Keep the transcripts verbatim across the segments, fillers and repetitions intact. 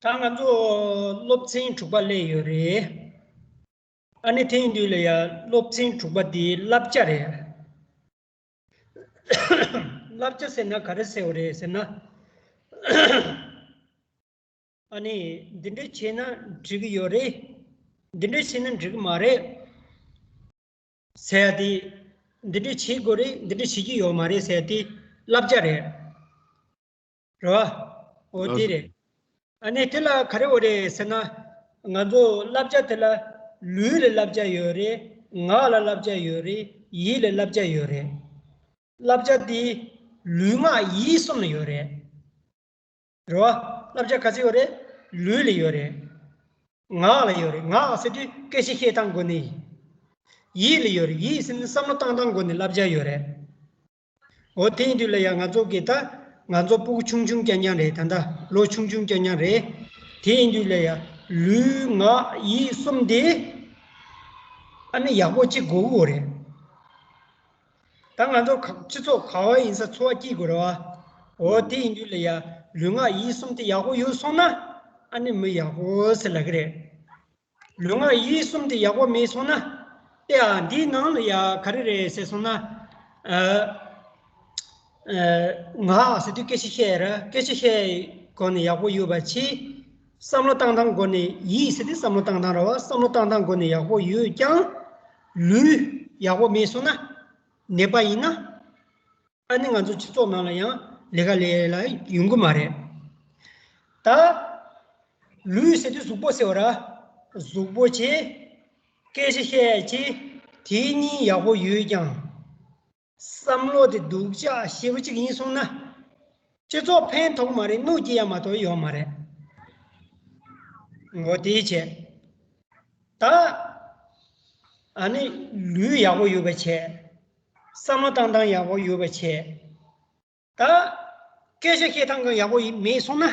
ད་ང་ཚོ་སློབ་ཚན་དྲུག་པ་སླེབས་ཡོད་རེད། ཨ་ནི་དེ་ཡིན་དུས་ལ་ཡ་སློབ་ཚན་དྲུག་པ་འདི་བསླབ་བྱ་རེད། བསླབ་བྱ་ཟེར་ན་ག་རེ་ཟེར་བ་རེད་ཟེར་ན། ཨ་ནི་འདི་འདྲ་བྱས་ན་འགྲིག་གི་ཡོད་རེད། འདི་འདྲ་བྱས་ན་འགྲིག་གི་མ་རེད་ཟེར་ཡ་དེ། འདི་འདྲ་བྱེད་དགོས་རེད། འདི་འདྲ་བྱེད་ཀྱི་ཡོད་མ་རེད་ཟེར་ཡ་དེ་བསླབ་བྱ་རེད། རེད་བ། འོ་དེ་རེད། ཨ་ནི་དེ་ལ་ག་རེ་འོ་རེད་ཟེར་ན། ང་ཚོ་བསླབ་བྱ་དེ་ལ་ལུས་ལ་བསླབ་བྱ་ཡོད་རེད། ངག་ལ་བསླབ་བྱ་ཡོད་རེད། ཡིད་ལ་བསླབ་བྱ་ཡོད་རེད། བསླབ་བྱ་དེ་ལུས་ངག་ཡིད་གསུམ་ལ་ཡོད་རེད། རེད་བ། བསླབ་བྱ་ག་ཚོད་ཡོད་རེད། ལུས་ལ་ཡོད་རེད། ངག་ལ་ཡོད་རེད། ངག་ཟེར་དུས་སྐད་ཆ་བཤད་སྟངས་སྒོ་ནས། ཡིད་ལ་ཡོད་རེད། ཡིད་ཟེར་ནི་བསམ་བློ་བཏང་སྟངས་སྒོ་ནས་བསླབ་བྱ་ཡོད་རེད། འོ་དེ་ཡིན་དུས་ལ་ཡ་ང་ཚོ་གི་ད་ང་ཚོ་སྤུ་གུ་ཆུང་ཆུང་རྐྱང་རྐྱང་རེད། ད་ལྟ་ལོ་ཆུང་ཆུང་རྐྱང་རྐྱང་རེད། དེ་ཡིན་དུས་ལ་ཡ་ལུས་ངག་ཡིད་གསུམ་དེ་ཨ་ནི་ཡག་པོ་གཅིག་དགོས་ཀྱི་ཡོད་རེད། ད་ང་ཚོ་ག་སྤྱི་ཚོགས་ག་བ་ཡིན་ས་འཚོ་བ་སྐྱེལ་དགོས་རེད་བ། འོ་དེ་ཡིན་དུས་ལ་ཡ་ལུས་ངག་ཡིད་གསུམ་དེ་ཡག་པོ་ཡོད་སོང་ན་ཨ་ནི་མི་ཡག་པོ་ཟེར་ལབ་ཀྱི་རེད། ལུས་ངག་ཡིད་གསུམ་དེ་ཡག་པོ་མེད་སོང་ན། དེ་ཡང་འདིའི་ནང་ལ་ཡ་ག་རེ་རེད་ཟེར་སོང་ན། ཨ། ཨ། ངག་ཟེར་དུས་སྐད་ཆ་བཤད་ར། སྐད་ཆ་བཤད་སྒོ་ནས་ཡག་པོ་ཡོད་པ་བྱས། བསམ་བློ་བཏང་སྟངས་སྒོ་ནས། ཡིད་ཟེར་དུས་བསམ་བློ་བཏང་སྟངས་རེད་བ། བསམ་བློ་བཏང་སྟངས་སྒོ་ནས་ཡག་པོ་ཡོད་ཀྱང་། ལུས་ཡག་པོ་མེད་སོང་ན། ནད་པ་ཡིན་ན། ཨ་ནི་ང་ཚོ་སྤྱི་ཚོགས་ནང་ལ་ཡང་ལས་ཀ་ལས་ལ་ཡོང་གི་མ་རེད། ད་ལུས་ཟེར་དུས་གཟུགས་པོ་ཟེར་བ་ར། གཟུགས་པོ་བྱས། སྐད་ཆ་བཤད་ཡ་བྱས། དེ་གཉིས་ཡག་པོ་ཡོད་ཀྱང་། བསམ་བློ་དེ་སྡུག་ཅག་ཞེ་པོ་ཅིག་ཡིན་སོང་ན། སྤྱི་ཚོགས་ཕན་ཐོགས་མ་རེད། གནོད་སྐྱེལ་ཡ་མ་གཏོགས་ཡོད་མ་རེད། འོ་དེ་བྱས། ད་ཨ་ནི་ལུས་ཡག་པོ་ཡོད་པ་བྱས། བསམ་བློ་བཏང་སྟངས་ཡག་པོ་ཡོད་པ་བྱས། ད་སྐད་ཆ་བཤད་སྟངས་ཀྱང་ཡག་པོ་ཡིན་མེད་སོང་ན།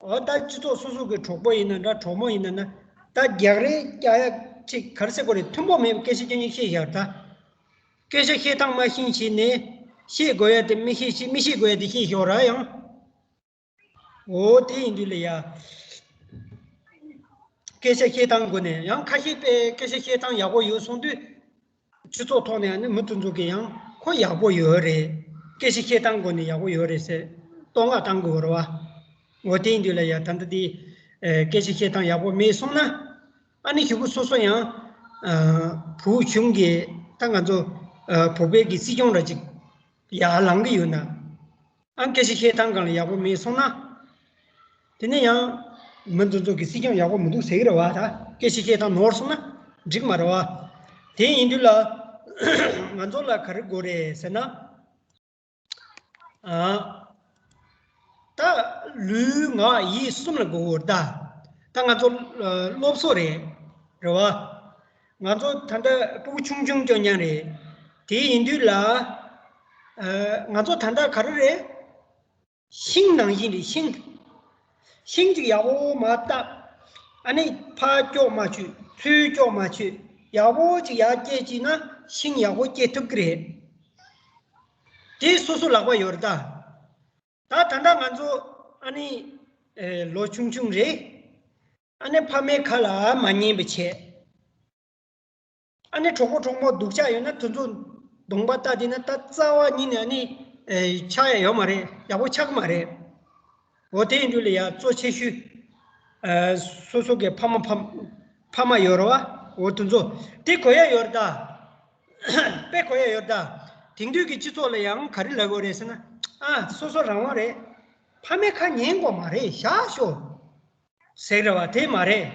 འོ་ད་སྤྱི་ཚོགས་སོ་སོ་གི་གྲོགས་པོ་ཡིན་ན་འདྲ། གྲོགས་མོ་ཡིན་ན་འདྲ། ད་རྒྱག་རེས་རྒྱག་ཡ་ཅིག་ག་རེ་ཟེར་དགོས་རེད། མཐུན་པོ་མེད་པའི་སྐད་ཆ་རྐྱང་རྐྱང་བཤད་བཞག་ད་སྐད་ཆ་བཤད་སྟངས་མ་ཤེས་བྱས་ནས། བཤད་དགོས་ཡ་དེ་མི་ཤེས་བྱས། མི་བཤད་དགོས་ཡ་དེ་བཤད་ཞོག་ར་ཡང་། འོ་དེ་ཡིན་དུས་ལ་ཡ། སྐད་ཆ་བཤད་སྟངས་སྒོ་ནས་ཡང་ཁ་ཤས་པས་སྐད་ཆ་བཤད་སྟངས་ཡག་པོ་ཡོད་སོང་དུས། སྤྱི་ཚོགས་ཐོག་ནས་ནི་མི་དེ་ཚོ་གིས་ཡང་ཁོ་ཡག་པོ་ཡོད་རེད། སྐད་ཆ་བཤད་སྟངས་སྒོ་ནས་ཡག་པོ་ཡོད་རེད་ཟེར་བསྟོད་བསྔགས་བཏང་དགོས་རེད་བ། འོ་དེ་ཡིན་དུས་ལ་ཡ་ད་ལྟ་དེ། ཨེ། སྐད་ཆ་བཤད་སྟངས་ཡག་པོ་མེད་སོང་ན། ཨ་ནི་གཞུག་གུ་སོ་སོ་ཡང་། ཨ། བུ་ཆུང་གིས་ད་ང་ཚོ། ཨ། བོད་པའི་གི་སྲིད་སྐྱོང་འདྲ་ཅིག་ཡར་ལངས་གི་ཡོད་ན། ཨ། སྐད་ཆ་བཤད་སྟངས་སྒང་ལ་ཡག་པོ་མེད་སོང་ན། དེ་ནས་ཡང་། མི་འདི་ཚོ་གི་སྲིད་སྐྱོང་ཡག་པོ་མི་འདུག་ཟེར་གི་རེད་བ། ད་སྐད་ཆ་བཤད་སྟངས་ནོར་སོང་ན་འགྲིག་མ་རེད་བ། དེ་ཡིན་དུས་ལ་ང་ཚོ་ལ་ག་རེ་དགོས་རེད་ཟེར་ན། ཨ། ད་ལུས་ངག་ཡིད་གསུམ་ལ་དགོས་ཀྱི་ཡོད་རེད་ད། ད་ང་ཚོ་སློབ་གསོ་རེད། རེད་བ། ང་ཚོ་ད་ལྟ་སྤུ་གུ་ཆུང་ཆུང་སྐྱོ་ཉང་རེད། དེ་ཡིན་དུས་ལ། ཨ། ང་ཚོ་ད་ལྟ་ག་རེ་རེད། ཤིང་ནང་བཞིན་རེད། ཤིང་། ཤིང་ཅིག་ཡག་པོ་མར་བཏབ། ཨ་ནི་ཕར་ཀྱོག་མ་བཅུག་ཚུར་ཀྱོག་མ་བཅུག་ཡག་པོ་ཅིག་ཡར་སྐྱེས་བཅུག་ན་ཤིང་ཡག་པོ་སྐྱེ་ཐུབ་ཀྱི་རེད། དེ་སོ་སོ་ལག་པ་ཡོད་རེད་ད། ད་ད་ལྟ་ང་ཚོ་ཨ་ནི། ཨེ། ལོ་ཆུང་ཆུང་རེད། ཨ་ནི་ཕ་མའི་ཁ་ལ་མ་ཉན་པ་བྱས། ཨ་ནི་གྲོགས་པོ་གྲོགས་མོ་སྡུག་ཅག་ཡོད་ན་དེ་ཚོ་གདོང་པ་ལྟ་བསྡད་ན་ད་རྩ་བ་ཉིད་ནས་ཨ་ནི། ཨེ། ཆགས་ཡ་ཡོད་མ་རེད། ཡག་པོ་ཆགས་ཀྱི་མ་རེད། འོ་དེ་ཡིན་དུས་ལ་ཡ་གཙོ་ཆེ་ཤོས། ཨ། སོ་སོ་གི་ཕ་མ་ཕ་ཕ་མ་ཡོད་རེད་བ། འོ་དེ་ཚོ་དེ་གོ་ཡ་ཡོད་རེད་ད། དཔེ་གོ་ཡ་ཡོད་རེད་ད། དེང་དུས་ཀྱི་སྤྱི་ཚོགས་ལ་ཡང་ག་རེ་ལབ་དགོས་རེད་ཟེར་ན། ཨ། སོ་སོ་རང་དབང་རེད། ཕ་མའི་ཁ་ཉན་དགོས་མ་རེད། བཞག་ཤོག་ཟེར་རེད་བ། དེ་མ་རེད།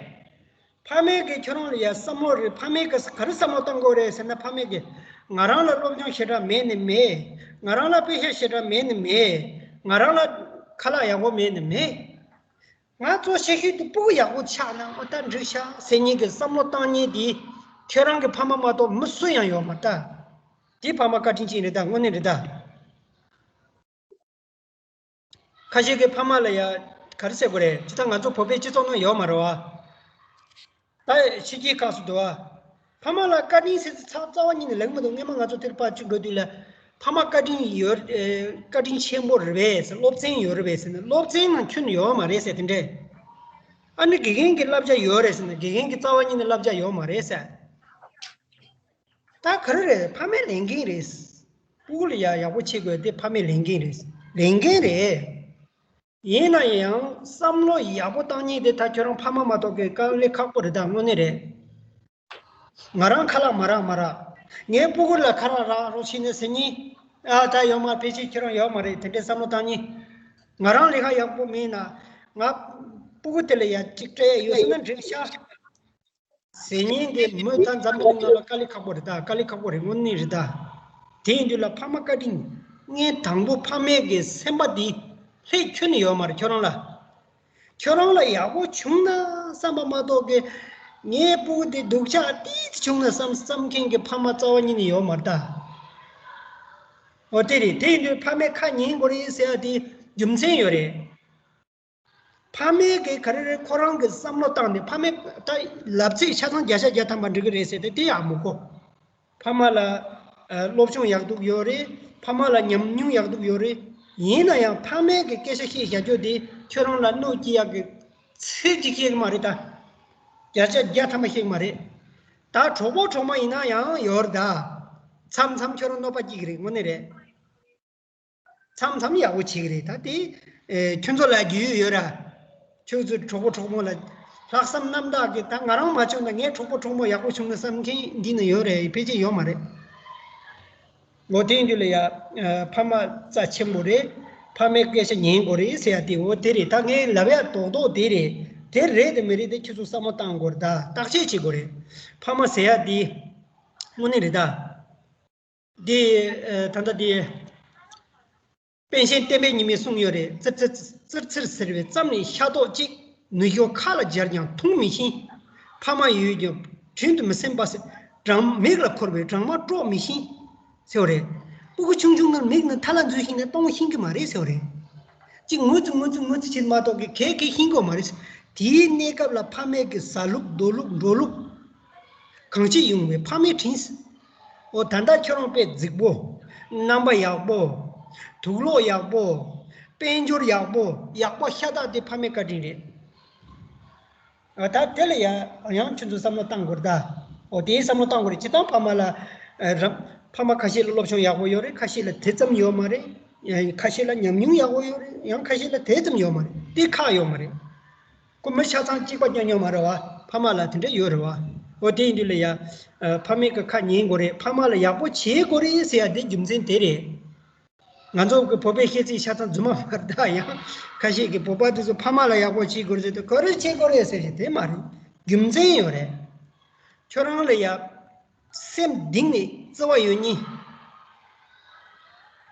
ཕ་མས་ཀྱིས་ཁྱོད་རང་ལ་ཡ་བསམ་བློ་རེད། ཕ་མས་ཀྱིས་ག་རེ་བསམ་བློ་བཏང་དགོས་རེད་ཟེར་ན། ཕ་མས་ཀྱིས་ང་རང་ལ་སློབ་སྦྱོང་ཞེ་དྲག་མེད་ནི་མེད། ང་རང་ལ་དཔེ་ཆ་ཞེ་དྲག་མེད་ནི་མེད། ང་རང་ལ་ཁ་ལག་ཡག་པོ་མེད་ནི་མེད། ང་གཙོ་ཆེ་ཤོས་དེ་སྤུ་གུ་ཡག་པོ་ཆགས་ན་འོ་ད་འགྲིག་ཤག་ཟེར་མཁན་གྱི་བསམ་བློ་བཏང་མཁན་དེ་ཁྱོད་རང་གི་ཕ་མ་མ་གཏོགས་མི་སུ་ཡང་ཡོད་མ་རེད་ད། དེ་ཕ་མ་བཀའ་དྲིན་ཅན་རེད་ད། དངོས་གནས་རེད་ད། ཁ་ཤས་ཀྱི་ཕ་མ་ལ་ཡ་ག་རེ་ཟེར་དགོས་རེད། ཇི་ལྟར་ང་ཚོ་བོད་པའི་སྤྱི་ཚོགས་ནང་ཡོད་མ་རེད་བ། ད་ཕྱི་རྒྱལ་ཁག་སུ་འདུག་བ། ཕ་མ་ལ་བཀའ་དྲིན་ཟེར་ཚ་རྩ་བ་ཉིད་ནས་ལབ་མི་འདུག་སྔོན་མ་ང་ཚོ་དེར་ཕར་ཅིག་འགྲོ་དུས་ལ། ཕ་མ་བཀའ་དྲིན་ཡོད། ཨེ། བཀའ་དྲིན་ཆེན་པོ་རེད་པས་ཟེར། སློབ་ཚན་ཡོད་རེད་པས་ཟེར་ན། སློབ་ཚན་ནང་ཁྱོན་ཡོད་མ་རེད་ཟེར་དེ་འདྲས། ཨ་ནི་དགེ་རྒན་གྱི་བསླབ་བྱ་ཡོད་རེད་ཟེར་ན། དགེ་རྒན་གྱི་རྩ་བ་ཉིད་ནས་བསླབ་བྱ་ཡོད་མ་རེད་ཟེར། ད་ག་རེ་རེད། ཕ་མའི་ལས་འགན་རེད། སྤུ་གུ་ལ་ཡ་ཡག་པོ་བྱེད་དགོས་དེ་ཕ་མའི་ལས་འགན་རེད། ལས་འགན་རེད། ཡིན་ན་ཡང་བསམ་བློ་ཡག་པོ་བཏང་མཁན་དེ་ད་ཁྱོད་རང་ཕ་མ་མ་གཏོགས་ཀྱི་དཀའ་ལས་ཁག་པོ་རེད། ད་དངོས་གནས་རེད། ང་རང་ཁ་ལག་མ་རག་མ་རག་ངའི་སྤུ་གུ་ལ་ཁ་ལག་རག་རོགས་བྱས་ནས་ཟེར་མཁན། ཨ། ད་ཡོད་མ་རེད། ཕལ་ཆེར་ཁྱོད་རང་ཡོད་མ་རེད། དེ་འདྲའི་བསམ་བློ་བཏང་མཁན། ང་རང་ལས་ཀ་ཡག་པོ་མེད་ན། ང་སྤུ་གུ་དེ་ལ་ཡ་གཅིག་སྤྲད་ཡ་ཡོད་ཟེར་ན་འགྲིག་ཤག་ཟེར་མཁན་དེ་མོས་ད་འཛམ་བུ་གླིང་ནང་ལ་དཀའ་ལས་ཁག་པོ་རེད། ད་དཀའ་ལས་ཁག་པོ་རེད། དངོས་གནས་རེད། ད་དེ་ཡིན་དུས་ལ་ཕ་མ་བཀའ་དྲིན། ངས་དང་པོ་ཕ་མའི་གི་སེམས་པ་འདི་ལྷད་ཁྱོན་ནས་ཡོད་མ་རེད་ཁྱོད་རང་ལ། ཁྱོད་རང་ལ་ཡག་པོ་བྱུང་ན་བསམ་པ་མ་གཏོགས་ཀྱི། ངའི་སྤུ་གུ་དེ་སྡུག་ཅག་ཏིས་བྱུང་ན་བསམ་བསམ་མཁན་གྱི་ཕ་མ་རྩ་བ་ཉིད་ནས་ཡོད་མ་རེད་ད། འོ་དེ་རེད། དེ་ཡིན་དུས་ཕ་མའི་ཁ་ཉན་དགོས་རེད་ཟེར་ཡ་དེ་རྒྱུ་མཚན་ཡོད་རེད། ཕ་མའི་གི་ག་རེ་རེད། ཁོ་རང་གི་བསམ་བློ་བཏང་ནས་ཕ་མའི་ད་ལབ་ཚིག་ཆ་ཚང་བརྒྱ་ཆ་བརྒྱ་ཐམ་པ་འགྲིག་གི་རེད་ཟེར་ཏེ་དེ་ཡག་མོ་གོ། ཕ་མ་ལ་ཨ་སློབ་སྦྱོང་ཡག་སྡུག་ཡོད་རེད། ཕ་མ་ལ་ཉམས་མྱོང་ཡག་སྡུག་ཡོད་རེད། ཡིན་ན་ཡང་ཕ་མའི་གི་སྐད་ཆ་བཤད་བཞག་རྒྱུ་དེ་ཁྱོད་རང་ལ་གནོད་སྐྱེལ་ཡག་གི་ཚིག་ཅིག་བཤད་གི་མ་རེད་ད། བརྒྱ་ཆ་བརྒྱ་ཐམ་པ་བཤད་གི་མ་རེད། ད་གྲོགས་པོ་གྲོགས་མོ་ཡིན་ན་ཡང་ཡོད་རེད་ད། མཚམས་མཚམས་ཁྱོད་རང་གནོད་པ་སྐྱེལ་གི་རེད། དངོས་གནས་རེད། མཚམས་མཚམས་ཡག་པོ་བྱེད་ཀྱི་རེད། ད་དེ་ཨེ་ཁྱོད་ཚོ་ལ་རྒྱུས་ཡོད་ར། ཁྱོད་ཚོའི་གྲོགས་པོ་གྲོགས་མོ་ལ་ལྷག་བསམ་རྣམ་དག་གིས། ད་ང་རང་མ་བྱུང་ན་ངའི་གྲོགས་པོ་གྲོགས་མོ་ཡག་པོ་བྱུང་ན་བསམ་མཁན་འདི་ན་ཡོད་རེད། ཕལ་ཆེར་ཡོད་མ་རེད། འོ་དེ་ཡིན་དུས་ལ་ཡ། ཨ། ཕ་མ་རྩ་ཆེན་པོ་རེད། ཕ་མའི་སྐད་ཆ་ཉན་དགོས་རེད་ཟེར་ཡ་དེ། འོ་དེ་རེད། ད་ངས་ལབ་ཡ་རྡོག་རྡོག་དེ་རེད། དེ་རེད་དེ་མི་རེད་དེ་ཁྱོད་ཚོ་བསམ་བློ་བཏང་དགོས་རེད། ད་བརྟག་དཔྱད་བྱེད་དགོས་རེད། ཕ་མ་ཟེར་ཡ་དེ་དངོས་གནས་རེད་ད། འདི་ཨ་ད་ལྟ་འདི་པཎ་ཆེན་བསྟན་པའི་ཉི་མས་གསུངས་ཡོད་རེད། ཙིར་ཙིར་ཙིར་ཙིར་ཟེར་བའི་རྩམ་ནི་ཤ་རྡོག་གཅིག་ནུ་ཞོ་ཁ་ལ་སྦྱར་ཀྱང་འཐུང་མི་ཤེས། ཕ་མ་ཡོད་ཀྱང་དྲིན་དུ་མི་སེམས་པ་ཟེར། སྦྲང་མིག་ལ་འཁོར་བའི་སྦྲང་མ་དཀྲོག་མི་ཤེས་ཟེར་བ་རེད། སྤུ་གུ་ཆུང་ཆུང་ནི་མིག་ནི་མཐའ་ལ་འཛུལ་ཤེས་ནས་གཏོང་ཤེས་ཀྱི་མ་རེད་ཟེར་བ་རེད། གཅིག་ངུ་ཙི་ངུ་ཙི་ངུ་ཙི་བྱེད་མ་གཏོགས་ཀྱི་གས་གས་ཤེས་ཀྱི་མ་རེད། དེའི་གནས་སྐབས་ལ་ཕ་མའི་གི་ཟ་ལུགས་འདོད་ལུགས་འགྲོ་ལུགས། གང་ཅི་ཡོང་བའི་ཕ་མའི་དྲིན། འོ་ད་ལྟ་ཁྱོད་རང་དཔེ་རྫིག་པོ། རྣམ་པ་ཡག་པོ། དུག་ལོག་ཡག་པོ། དཔལ་འབྱོར་ཡག་པོ། ཡག་པོ་ཤ་སྟག་དེ་ཕ་མའི་བཀའ་དྲིན་རེད། ཨ་ད་དེ་ལ་ཡ་ཡང་ཁྱོད་ཚོ་བསམ་བློ་བཏང་དགོས་རེད་ད། འོ་དེའི་བསམ་བློ་བཏང་དགོས་རེད། སྤྱིར་བཏང་ཕ་མ་ལ་ཨ་ར་ཕ་མ་ཁ་ཤས་ལ་སློབ་སྦྱོང་ཡག་པོ་ཡོད་རེད། ཁ་ཤས་ལ་དེ་ཙམ་ཡོད་མ་རེད། ཡང་ཁ་ཤས་ལ་ཉམས་མྱོང་ཡག་པོ་ཡོད་རེད། ཡང་ཁ་ཤས་ལ་དེ་ཙམ་ཡོད་མ་རེད། དེ་ཁག་ཡོད་མ་རེད། ཁོ་མི་ཆ་ཚང་གཅིག་པ་སྐྱོན་ཉོ་མ་རེད་བ། ཕ་མ་ལ་དེ་འདྲ་ཡོད་རེད་བ། འོ་དེ་ཡིན་དུས་ལ་ཡ། ཨ་ཕ་མའི་གི་ཁ་ཉན་དགོས་རེད། ཕ་མ་ལ་ཡག་པོ་བྱེད་དགོས་རེད་ཟེར་ཡ་དེ་རྒྱུ་མཚན་དེ་རེད། ང་ཚོ་གི་བོད་པའི་བཤད་ཚིག་ཆ་ཚང་རྫུན་མ་མ་རེད་ད། ཡང་ཁ་ཤས་ཀྱི་བོད་པ་དེ་ཚོ་ཕ་མ་ལ་ཡག་པོ་བྱེད་དགོས་རེད་ཟེར་དུས་ག་རེ་བྱེད་དགོས་རེད་ཟེར་ཞིག་དེ་མ་རེད། རྒྱུ་མཚན་ཡོད་རེད། ཁྱོད་རང་ལ་ཡ། སེམས་གཏིང་ནས་བརྩེ་བ་ཡོད་མཁན།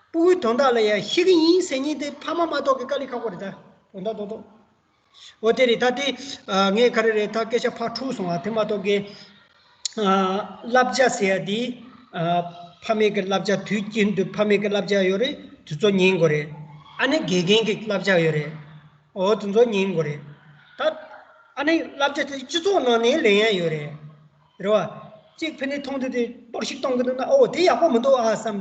སྤུ་གུའི་དོན་དག་ལ་ཡ་ཤི་གི་ཡིན་ཟེར་མཁན་དེ་ཕ་མ་མ་གཏོགས་ཀྱི་དཀའ་ལས་ཁག་པོ་རེད་ད། དོན་དག་རྡོག་རྡོག་འོ་དེ་རེད། ད་དེ་ཨ་ངས་ག་རེ་རེད། ད་སྐད་ཆ་ཕར་འཁྲུག་སོང་ཨ། དེ་མ་གཏོགས་ཀྱི་ཨ་བསླབ་བྱ་ཟེར་ཡ་དེ་ཨ་ཕ་མའི་གི་བསླབ་བྱ། དུས་རྒྱུན་དུ་ཕ་མའི་གི་བསླབ་བྱ་ཡོད་རེད། དེ་ཚོ་ཉན་དགོས་རེད། ཨ་ནི་དགེ་རྒན་གྱི་བསླབ་བྱ་ཡོད་རེད། འོ་དེ་ཚོ་ཉན་དགོས་རེད། ད་ཨ་ནི་བསླབ་བྱ་དེ་སྤྱི་ཚོགས་ནང་ནས་ལེན་ཡ་ཡོད་རེད། རེད་བ། གཅིག་ཕ་ནས་མཐོང་དུས་དེ་གཏོར་བཤིག་གཏོང་གི་འདུག་ན། ཨོ་དེ་ཡག་པོ་མི་འདུག་ཨ་བསམ།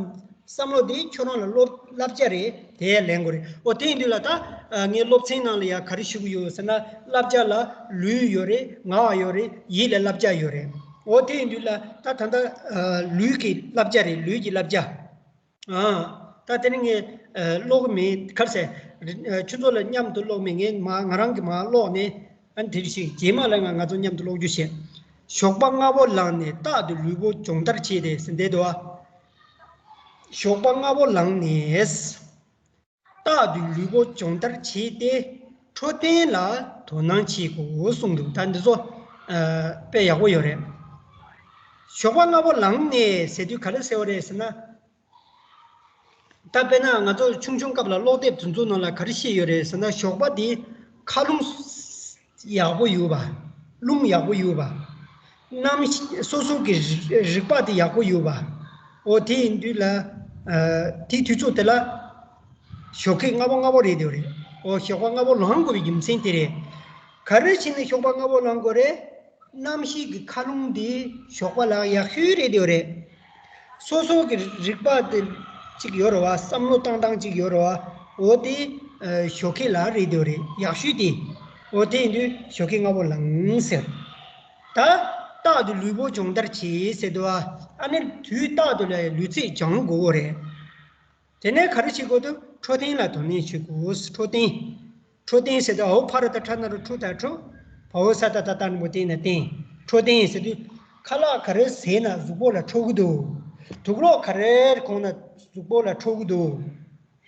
བསམ་བློ་དེ་ཁྱོད་རང་ལ་སློབ་བསླབ་བྱ་རེད། དེ་ལེན་དགོས་རེད། ཨོ་དེ་ཡིན་དུས་ལ་ད་ཨ་ངའི་སློབ་ཚན་ནང་ལ་ཡ་ག་རེ་ཞུ་གི་ཡོད་ཟེར་ན། བསླབ་བྱ་ལ་ལུས་ཡོད་རེད། ངག་ཡོད་རེད། ཡིད་ལ་བསླབ་བྱ་ཡོད་རེད། ཨོ་དེ་ཡིན་དུས་ལ་ད་ད་ལྟ་ཨ་ལུས་ཀྱི་བསླབ་བྱ་རེད། ལུས་ཀྱི་བསླབ་བྱ། ཨ། ད་དེ་ནི་ངས་ཨ་ཀློག་གི་མེད། ག་རེ་ཟེར། ཨ་ཁྱོད་ཚོ་ལ་མཉམ་དུ་ཀློག་མེད། ངས་མ་ང་རང་གིས་མར་ཀློག་ནས། ཨ་ནི་དེ་རིང་ཞིག་རྗེས་མ་ལ་ང་ང་ཚོ་མཉམ་དུ་ཀློག་རྒྱུ་བྱེད། ཞོགས་པ་སྔ་པོ་ལངས་ནས་རྟག་ཏུ་ལུས་པོ་སྦྱོང་བརྡར་བྱས་ཏེ་ཟེར་འདི་འདུག་ཨ། ཞོགས་པ་སྔ་པོ་ལངས་ནས་རྟག་ཏུ་ལུས་པོ་སྦྱོང་བརྡར་བྱས་ཏེ། འཕྲོད་བསྟེན་ལ་དོ་སྣང་བྱེད་དགོས་གསུངས་འདུག་ད་འདི་ཚོ་ཨ་དཔེ་ཡག་པོ་ཡོད་རེད། ཞོགས་པ་སྔ་པོ་ལངས་ནས་ཟེར་དུས་ག་རེ་ཟེར་བ་རེད་ཟེར་ན། ད་དཔེར་ན་ང་ཚོ་ཆུང་ཆུང་སྐབས་ལ་ཀློག་དེབ་དེ་ཚོ་ནང་ལ་ག་རེ་བཤད་ཡོད་རེད་ཟེར་ན། ཞོགས་པ་དེ་མཁའ་རླུང་ཡག་པོ་ཡོད་པ། རླུང་ཡག་པོ་ཡོད་པ། གནམ་གཤིས་སོ་སོ་གི་རི་རིག་པ་དེ་ཡག་པོ་ཡོད་པ། འོ་དེ་ཡིན་དུས་ལ་ཨ་དེའི་དུས་ཚོད་དེ་ལ་ཞོགས་ཀས་སྔ་པོ་སྔ་པོ་རེད་དེ་རེད། འོ་ཞོགས་པ་སྔ་པོ་ལངས་དགོས་པའི་རྒྱུ་མཚན་དེ་རེད། ག་རེ་བྱས་ནས་ཞོགས་པ་སྔ་པོ་ལངས་དགོས་རེད། གནམ་གཤིས་ཀྱི་མཁའ་རླུང་འདི་ཞོགས་པ་ལ་ཡག་ཤོས་རེད་དེ་རེད། སོ་སོ་གི་རིག་པ་དེ་ གཅིག་ཡོད་རེད་བ། བསམ་བློ་བཏང་སྟངས་གཅིག་ཡོད་རེད་བ། འོ་དེ་ཨ་ཞོགས་ཀས་ལ་རེད་འདོད་རེད། ཡག་ཤོས་དེ། འོ་དེ་ཡིན་དུས་ཞོགས་ཀས་སྔ་པོ་ལངས་ཟེར། ད་རྟག་ཏུ་ལུས་པོ་སྦྱོང་བརྡར་བྱེད་ཟེར་འདུག་བ། ཨ་ནི་དུས་རྟག་ཏུ་ལ་ལུས་ཚད་སྦྱང་དགོས་རེད། དེ་ནས་ག་རེ་བྱེད་དགོས་འདུག་འཕྲོད་བསྟེན་ལ་དོ་སྣང་བྱེད་དགོས། འཕྲོད་བསྟེན། འཕྲོད་བསྟེན་ཟེར་དུས་འོ་ཕ་ར་ད་ཁྲ་ན་རོ་ཁྲུ་ད་ཁྲུ། བ་འོ་ས་ད་ད་ཏ་ན་བོ་བསྟེན་ན་བསྟེན། འཕྲོད་བསྟེན་ཟེར་དུས་ཁ་ལག་ག་རེ་ཟས་ན་གཟུགས་པོ་ལ་འཕྲོད་ཀྱི་འདུག་དུག་སློག་ག་རེ་གོན་ན་གཟུགས་པོ་ལ་འཕྲོད་ཀྱི་འདུག་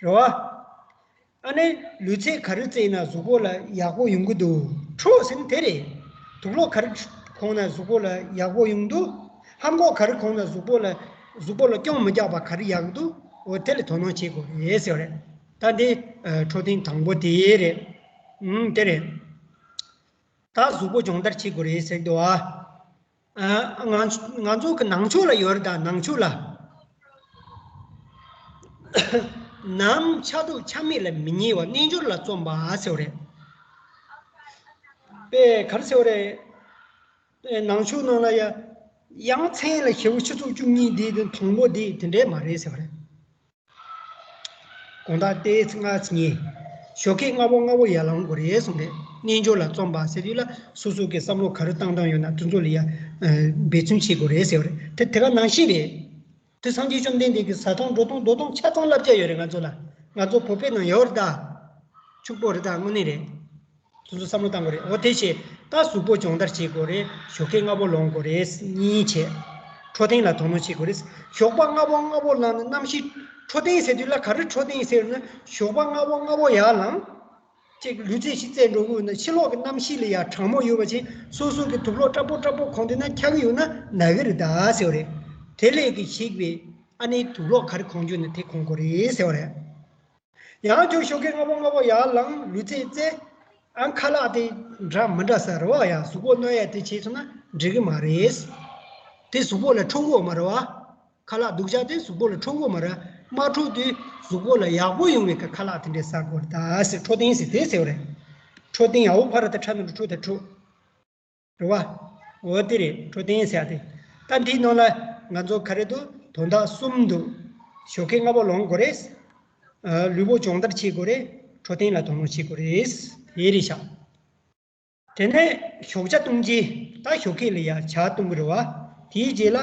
རེད་བ། ཨ་ནི་ལུས་ཚད་ག་རེ་བཙལ་ན་གཟུགས་པོ་ལ་ཡག་པོ་ཡོང་གི་འདུག་འཕྲོད་ཟེར་ན་དེ་རེད། དུག་སློག་ག་རེ་གོན་ན་གཟུགས་པོ་ལ་ཡག་པོ་ཡོང་འདུག་ལྷམ་གོག་ག་རེ་གོན་ན་གཟུགས་པོ་ལ་གཟུགས་པོ་ལ་སྐྱོན་མི་རྒྱག་པ་ག་རེ་ཡག་འདུག་འོ་དེ་ལ་དོ་སྣང་བྱེད་དགོས་རེད་ཟེར་བ་རེད། ད་འདི་ཨ་འཕྲོད་བསྟེན་དང་པོ་དེ་རེད། ཨུམ་དེ་རེད། ད་གཟུགས་པོ་སྦྱོང་བརྡར་བྱེད་དགོས་རེད་ཟེར་གྱི་འདུག་ཨ། ཨ་ང་ང་ཚོ་གི་ནང་ཆོས་ལ་ཡོད་རེད། ད་ནང་ཆོས་ལ། ནམ་ཆགས་སྡུག་ཆ་མེད་ལ་མི་ཉལ་བ། རྣལ་འབྱོར་ལ་བརྩོན་པ་ཟེར་བ་རེད། དཔེ་ག་རེ་ཟེར་བ་རེད། དཔེ་ནང་ཆོས་ནང་ལ་ཡ། ཡང་མཚན་ལ་ཞེ་པོ་ཆུ་ཚོད་བཅུ་གཉིས་དེ་དང་དང་པོ་དེ་དེ་འདྲས་མ་རེད་ཟེར་བ་རེད། དགོང་དག་ཏོག་ཙམ་སྔ་ཙམ་ཉལ། ཞོགས་ཀས་སྔ་པོ་སྔ་པོ་ཡར་ལངས་དགོས་རེད་གསུངས་རེད། རྣལ་འབྱོར་ལ་བརྩོན་པ་ཟེར་དུས་ལ་སོ་སོ་གི་བསམ་བློ་ག་རེ་བཏང་སྟངས་ཡོད་ན་དེ་ཚོ་ལ་ཡ་འབད་བརྩོན་བྱེད་དགོས་རེད་ཟེར་བ་རེད། དེ་དེ་ག་ནང་བཞིན་རེད། དེ་སངས་རྒྱས་བཅོམ་ལྡན་འདས་ཀྱིས་ཟ་སྟངས་འགྲོ་སྟངས་འདུག་སྟངས་ཆགས་སྟངས་བསླབ་བྱ་ཡོད་རེད་ང་ཚོ་ལ། ང་ཚོ་བོད་པའི་ནང་ཡོད་རེད་ད། ཕྱུག་པོ་རེད་ད། དངོས་གནས་རེད། དེ་ཚོ་བསམ་བློ་བཏང་དགོས་རེད། འོ་དེ་བྱས་ད་གཟུགས་པོ་སྦྱོང་བརྡར་བྱེད་དགོས་རེད། ཞོགས་ཀས་སྔ་པོ་ལངས་དགོས་རེད། གཉིས་བྱས། འཕྲོད་བསྟེན་ལ་དོ་སྣང་བྱེད་དགོས་རེད། ཞོགས་པ་སྔ་པོ་སྔ་པོ་ལངས་ནས་གནམ་གཤིས། འཕྲོད་བསྟེན་ཟེར་དུས་ལ་ག་རེ་འཕྲོད་བསྟེན་ཟེར་ན་ཞོགས་པ་སྔ་པོ་སྔ་པོ་ཡར་ལངས། ཅིག་ལུས་རྩལ་ཞིག་རྩེད་འགྲོ་གི་ཡོད་ན་ཕྱི་ལོགས་ཀྱི་གནམ་གཤིས་ལ་ཡང་གྲང་མོ་ཡོད་པ་ཅིག་སོ་སོ་གི་དུག་སློག་སྲབ་པོ་སྲབ་པོ་གོན་བསྡད་ན་འཁྱག་གི་ཡོད་ན་ན་གི་རེད་ད་ཟེར་བ་རེད། དེ་ལས་ཀྱི་ཞིག་པའི་ཨ་ནི་དུག་སློག་ག་རེ་གོན་རྒྱུ་ན་དེ་གོན་དགོས་རེད་ཟེར་བ་རེད། ཡང་ཁྱོད་ཞོགས་ཀས་སྔ་པོ་སྔ་པོ་ཡར་ལངས་ལུས་རྩལ་རྩེད། ཨ་ཁ་ལག་དེ་འདྲ་མི་འདྲ་ཟ་རེད་བ། ཡ་གཟུགས་པོ་གནོད་ཡ་དེ་བྱས་སོང་ན་འགྲིག་གི་མ་རེད། དེ་གཟུགས་པོ་ལ་འཕྲོད་ཀྱི་ཡོད་མ་རེད་བ། ཁ་ལག་སྡུག་ཅག་དེ་གཟུགས་པོ་ལ་འཕྲོད་ཀྱི་ཡོད་མ་རེད། མ་འཕྲོད་དུས་གཟུགས་པོ་ལ་ཡག་པོ་ཡོང་བའི་ཁ་ཁ་ལག་དེ་འདྲས་ཟ་དགོས་རེད་ད་ཟེར། འཕྲོད་བསྟེན་ཟེར་དེ་ཟེར་བ་རེད། འཕྲོད་བསྟེན་ཡ་འོ་ཕ་ར་ད་ཁྲ་ན་རུ་འཕྲོད་ད་འཕྲོད། རེད་བ། འོ་དེ་རེད། འཕྲོད་བསྟེན་ཟེར་ཡ་དེ། ད་འདིའི་ནང་ལ་ང་ཚོ་ག་རེ་འདུག་དོན་དག་གསུམ་འདུག་ཞོགས་ཀས་སྔ་པོ་ལངས་དགོས་རེད། ཨ་ལུས་པོ་སྦྱོང་བརྡར་བྱེད་དགོས་རེད། འཕྲོད་བསྟེན་ལ་དོ་སྣང་བྱེད་དགོས་རེད། དེ་རེད་ཤག་དེ་ནས་ཞོགས་ཇ་བཏུང་རྗེས་ད་ཞོགས་ཀས་ལ་ཡ་ཇ་བཏུང་གི་རེད་བ། དེའི་རྗེས་ལ་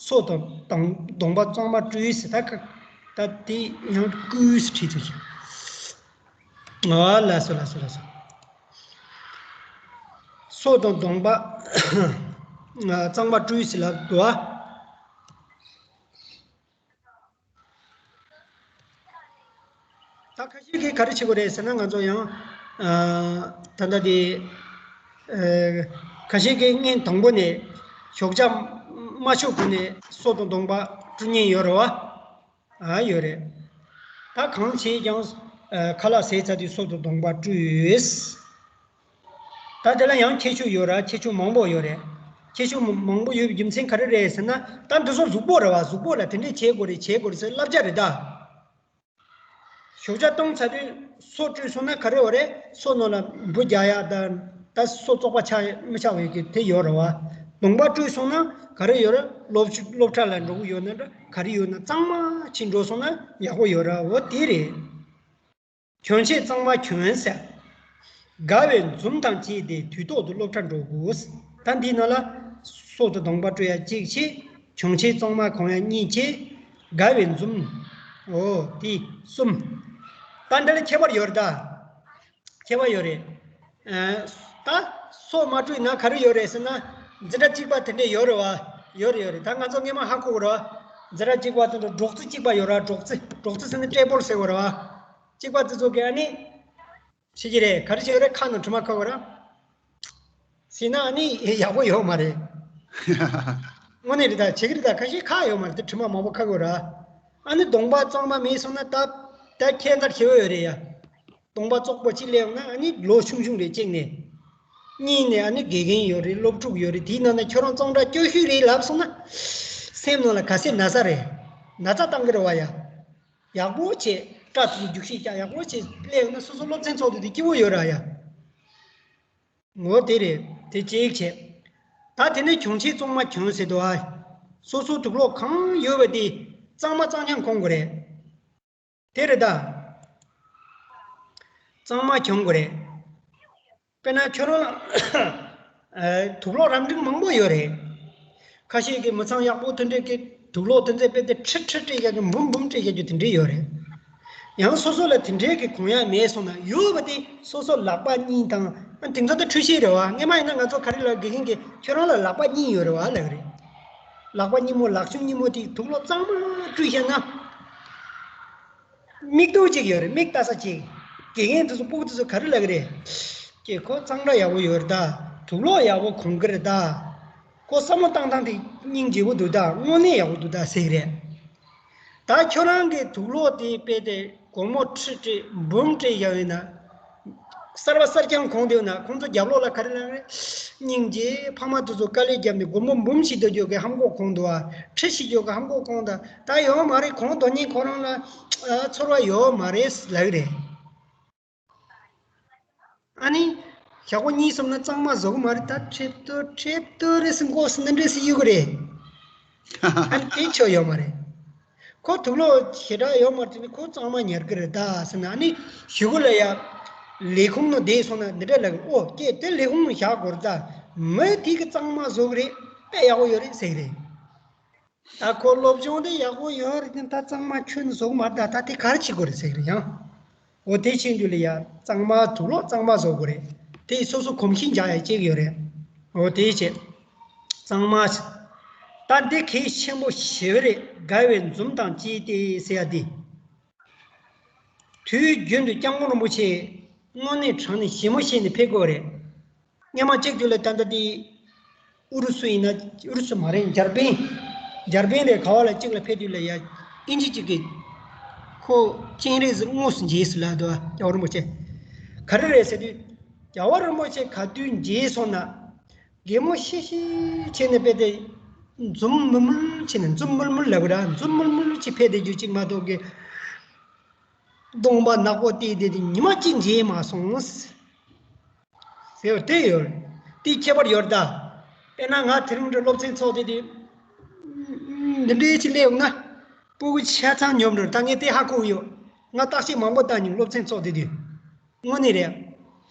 སོ་དང་དང་གདོང་པ་གཙང་མ་བཀྲུས་ཟེར། ད་ཀ་ད་དེ་ཡང་བཀྲུས་ཟེར་བྲིས་ཐུབ་ཤག་ཨ་ལ་སོ་ལ་སོ་ལ་སོ། སོ་དང་གདོང་པ་གཙང་མ་བཀྲུས་ཟེར་ལབ་འདུག་ཨ། ད་ཁ་ཤས་ཀྱིས་ག་རེ་བྱེད་དགོས་རེད་ཟེར་ན་ང་ཚོ་ཡང་ཨ་ད་ལྟ་དེ་ཨ་ཁ་ཤས་ཀྱིས་སྔོན་དང་པོ་ནས་ཞོགས་ཇ་མ་ཞོག་གོང་ནས་སོ་དང་གདོང་པ་བཀྲུ་མཁན་ཡོད་རེད་བ། ཨ་ཡོད་རེད། ད་གང་བྱས་ཀྱང་ཨ་ཁ་ལག་ཟས་ཚར་དུས་སོ་དང་གདོང་པ་བཀྲུས། ད་དེ་ལ་ཡང་ཁྱད་ཆོས་ཡོད་ར། ཁྱད་ཆོས་མང་པོ་ཡོད་རེད། ཁྱད་ཆོས་མ་མང་པོ་ཡོད་པའི་རྒྱུ་མཚན་ག་རེ་རེད་ཟེར་ན། ད་འདི་ཚོ་གཟུགས་པོ་རེད་བ། གཟུགས་པོ་ལ་དེ་འདྲས་བྱེད་དགོས་རེད། བྱེད་དགོས་རེད་ཟེར་བསླབ་བྱ་རེད་ད། ཞོགས་ཇ་བཏུང་ཚར་དུས་སོ་བཀྲུས་སོང་ན་ག་རེ་ཡོད་རེད། སོ་ནང་ལ་འབུ་རྒྱག་ཡག་དང་ད་སོ་བཙོག་པ་ཆགས་མི་ཆགས་པའི་གི་དེ་ཡོད་རེད་བ། གདོང་པ་བཀྲུས་སོང་ན་ག་རེ་ཡོད་རེད། སློབ་སློབ་གྲྭ་ལ་འགྲོ་གི་ཡོད་ན་འདྲ་ག་རེ་ཡོད་ན་གཙང་མ་ཅིག་འགྲོ་སོང་ན་ཡག་པོ་ཡོད་རེད། འོ་དེ་རེད། གྱོན་ཆས་གཙང་མ་གྱོན་ཟེར། དགའ་བའི་འཛུམ་དང་བཅས་ཏེ་དུས་ཐོག་ཏུ་སློབ་གྲྭར་འགྲོ་དགོས། ད་འདིའི་ནང་ལ་སོ་དང་གདོང་པ་བཀྲུ་ཡ་གཅིག་བྱས། གྱོན་ཆས་གཙང་མ་གོན་ཡ་གཉིས་བྱས། དགའ་བའི་འཛུམ། འོ་དེ་གསུམ། ད་འདི་ལ་ཁྱད་པར་ཡོད་རེད་ད། ཁྱད་པར་ཡོད་རེད། ཨ་ད་སོ་མ་བཀྲུས་ན་ག་རེ་ཡོད་རེད་ཟེར་ན། འཛིན་གྲྭ་གཅིག་པ་དེ་འདྲས་ཡོད་རེད་བ། ཡོད་རེད་ཡོད་རེད། ད་ང་ཚོ་སྔས་མ་ཧ་གོ་གི་རེད་བ། འཛིན་གྲྭ་གཅིག་པ་དེ་འདྲ་སྒྲོག་ཙེ་གཅིག་པ་ཡོད་རེད་བ། སྒྲོག་ཙེ་སྒྲོག་ཙེ་ཟེར་ན་ཊེ་བལ་ཟེར་གི་རེད་བ། གཅིག་པ་དེ་ཚོ་གིས་ཨ་ནི། བྱེད་ཀྱི་རེད། ག་རེ་བྱེད་ཀྱི་རེད། ཁ་ནང་དྲི་མ་ཁ་གི་རེད། ཟེར་ན་ཨ་ནི་ཡག་པོ་ཡོད་མ་རེད། དངོས་གནས་རེད་ད། བྱེད་ཀྱི་རེད་ད། ཁ་ཤས་ཁག་ཡོད་མ་རེད་དེ། དྲི་མ་མང་པོ་ཁ་གི་རེད། ཨ་ནི་གདོང་པ་གཙང་མ་མེད་སོང་ན་ད་ད་ཁྱད་མཚར་ཆེ་བོ་ཡོད་རེད་ཡ། གདོང་པ་བཙོག་པོ་གཅིག་སླེབས་ན་ཨ་ནི་ལོ་ཆུང་ཆུང་རེད་གཅིག་ནས། གཉིས་ནས་ཨ་ནི་དགེ་རྒན་ཡོད་རེད། སློབ་ཕྲུག་ཡོད་རེད། དེའི་ནང་ན་ཁྱོད་རང་གཙང་སྦྲ་སྐྱོ་ཤོས་རེད་ལབ་སོང་ན། སེམས་ནང་ལ་ག་ཚད་ན་ཚ་རེད། ན་ཚ་བཏང་གི་རེད་བ་ཡ། ཡག་པོ་བྱས་སྐྲ་ཚོ་རྒྱུག་ཤེས་ཀྱང་ཡག་པོ་བྱས་སླེབས་ན་སོ་སོ་སློབ་ཚན་ཚོགས་འདུ་དེ་སྐྱིད་པོ་ཡོད་ར་ཡ། ངོ་དེ་རེད། དེ་གཅིག་བྱས། ད་དེ་ནས་གྱོན་ཆས་གཙང་མ་གྱོན་ཟེར་འདུག་ཨ། སོ་སོ་དུག་ལོག་གང་ཡོད་པ་དེ་གཙང་མ་གཙང་རྐྱང་གོན་དགོས་རེད། དེ་རེད་ད། གཙང་མ་གྱོང་དགོས་རེད། དཔེར་ན་ཁྱོད་རང་ལ་དུག་ལོག་རབ་འབྲིང་མང་པོ་ཡོད་རེད། ཁ་ཤས་ཀྱིས་མི་ཚང་ཡག་པོ་དེ་འདྲས་ཀྱི་དུག་ལོག་དེ་ཚོ་དཔེ་དེ་ཁྲི་ཁྲི་སྤྲད་ཡག་གི་འབུམ་འབུམ་སྤྲད་ཡག་གི་དེ་འདྲས་ཡོད་རེད། ཡང་སོ་སོ་ལ་དེ་འདྲས་ཀྱི་གོན་ཡག་མེད་སོང་ན་ཡོད་པ་དེ་སོ་སོ་ལག་པ་གཉིས་དང་། ཨ། དེང་སང་ད་འཕྲུལ་ཆས་རེད་བ། སྔོན་མ་ཡིན་ན་ང་ཚོ་ག་རེ་ལབ་དགེ་རྒན་གྱིས་ཁྱོད་རང་ལ་ལག་པ་གཉིས་ཡོད་རེད་བ་ལབ་གི་རེད། ལག་པ་གཉིས་མོ་ལག་ཆུང་གཉིས་མོ་དེ་དུག་ལོག་གཙང་མ་བཀྲུས་བཞག་ན། མིག་ཏོ་གཅིག་ཡོད་རེད། མིག་ལྟ་ས་གཅིག་དགེ་རྒན་དེ་ཚོ་སྤུ་གུ་དེ་ཚོ་ག་རེ་ལབ་གི་རེད། ཀྱེ་ཁོ་གཙང་སྦྲ་ཡག་པོ་ཡོད་རེད་ད། དུག་ལོག་ཡག་པོ་གོན་གི་རེད་ད། ཁོ་བསམ་བློ་བཏང་སྟངས་དེ་སྙིང་རྗེ་པོ་འདུག་ད། དངོས་གནས་ཡག་པོ་འདུག་ད་ཟེར་གི་རེད། ད་ཁྱོད་རང་གི་དུག་ལོག་དེ་དཔེ་དེ་སྒོར་མོ་ཁྲི་སྤྲད་འབུམ་སྤྲད་བཞག་ཡོད་ན། གསར་པ་གསར་རྐྱང་གོན་བསྡད་ཡོད་ན་ཁོང་ཚོ་རྒྱབ་ལོགས་ལ་ག་རེ་ལབ་རེད། སྙིང་རྗེ། ཕ་མ་དེ་ཚོ་དཀའ་ལས་བརྒྱབ་ནས་སྒོར་མོ་འབུམ་ཞིག་སྟེར་རྒྱུ་གི་ཧམ་གོ་གོན་འདུག་ཨ། ཁྲི་ཞིག་སྟེར་རྒྱུ་གི་ཧམ་གོ་གོན་འདུག་ད་ཡོད་མ་རེད། གོན་དོན་ནི་ཁོ་རང་ལ་ཨ་ཚོར་བ་ཡོད་མ་རེད་ལབ་གི་རེད། ཨ་ནི་ཞག་པོ་གཉིས་སོང་ན་གཙང་མ་བཟོ་གི་མ་རེད། ད་ཁྲེབ་ཏོ་ཁྲེབ་ཏོ་རེད་ཟེར་མགོ་སུ་འདི་འདྲས་སུ་གཡུག་གི་རེད། ཨ་ནི་དེ་ཆོ་ཡོད་མ་རེད། ཁོ་དུག་ལོག་ཞེ་དྲག་ཡོད་མ་རེད་དེ་ནི་ཁོ་གཙང་མ་ཉར་གི་རེད་ད་ཟེར་ན། ཨ་ནི་གཞུག་གུ་ལ་ཡ་ལས་ཁུངས་ནང་བསྡད་སོང་ན་འདི་འདྲ་ལབ་གི། ཨོ་ཀྱེ་དེ་ལས་ཁུངས་ནང་བཞག་དགོས་རེད་ད། མི་དེ་གི་གཙང་མ་བཟོ་གི་རེད། དཔེ་ཡག་པོ་ཡོད་རེད་ཟེར་གི་རེད། ད་ཁོ་སློབ་སྦྱོང་དེ་ཡག་པོ་ཡོད་རེད་དེ་ད་གཙང་མ་ཁྱོན་བཟོ་གི་མ་རེད་ད། ད་དེ་ག་རེ་བྱེད་དགོས་རེད་ཟེར་གི་རེད་ཡང་། འོ་དེ་བྱེད་དུས་ལ་ཡ་གཙང་མ་དུག་ལོག་གཙང་མ་བཟོ་དགོས་རེད། དེ་སོ་སོ་གོམས་གཤིས་འཇགས་ཡ་གཅིག་ཡོད་རེད། འོ་དེ་བྱེད། གཙང་མ། ད་འདི་གལ་ཆེན་པོ་ཞེ་པོ་རེད། དགའ་བའི་འཛུམ་དང་བཅས་ཏེ་ཟེར་ཡ་འདི། དུས་རྒྱུན་དུ་སྐྱབས་མགོན་རིན་པོ་ཆེ་དངོས་གནས་དྲང་ནས་ཞི་མོ་བྱས་ནས་ཕེབས་དགོས་རེད། སྔོན་མ་གཅིག་དུས་ལ་ད་ལྟ་དེ་ཨུ་རུ་སུ་ཡིན་ན། ཨུ་རུ་སུ་མ་རེད། འཇར་པན། འཇར་པན་རེད། ག་བ་ལ་གཅིག་ལ་ཕེབས་དུས་ལ་ཡ་ཨིན་ཇི་གཅིག་གིས་ཁོ་སྤྱན་རས་གཟིགས་དངོས་སུ་མཇལ་སོང་ལབ་འདུག་རྒྱལ་བ་རིན་པོ་ཆེ། ག་རེ་རེད་ཟེར་དུས། རྒྱལ་བ་རིན་པོ་ཆེ་ག་དུས་མཇལ་སོང་ན། གད་མོ་ཤི་ཤི་བྱས་ནས་དཔེ་དེ་འཛུམ་དམུལ་དམུལ་བྱས་ནས། འཛུམ་དམུལ་དམུལ་ལབ་གི་ར། འཛུམ་དམུལ་དམུལ་བྱས་ཕེབས་བསྡད་རྒྱུ་གཅིག་མ་གཏོགས་གི། གདོང་པ་ནག་པོ་བལྟས་བསྡད་དེ་ཉི་མ་གཅིག་མཇལ་མ་སོང་ཟེར་བ་དེ་ཡོད། དེ་ཁྱད་པར་ཡོད་ད། དཔེར་ན་ང་དེ་རིང་འདྲ་སློབ་ཚན་ཚོགས་དེ་དེ་འདི་འདྲའི་ཅིག་སླེབས་ཡོང་ན། སྤུ་གུ་ཆ་ཚང་ཉོབ་འགྲོ། ད་ངས་དེ་ཧ་གོ་གི་ཡོད། ང་བརྟག་དཔྱད་མང་པོ་བཏང་མྱོང་སློབ་ཚན་ཚོགས་དེ་དུས། དངོས་གནས་རེད།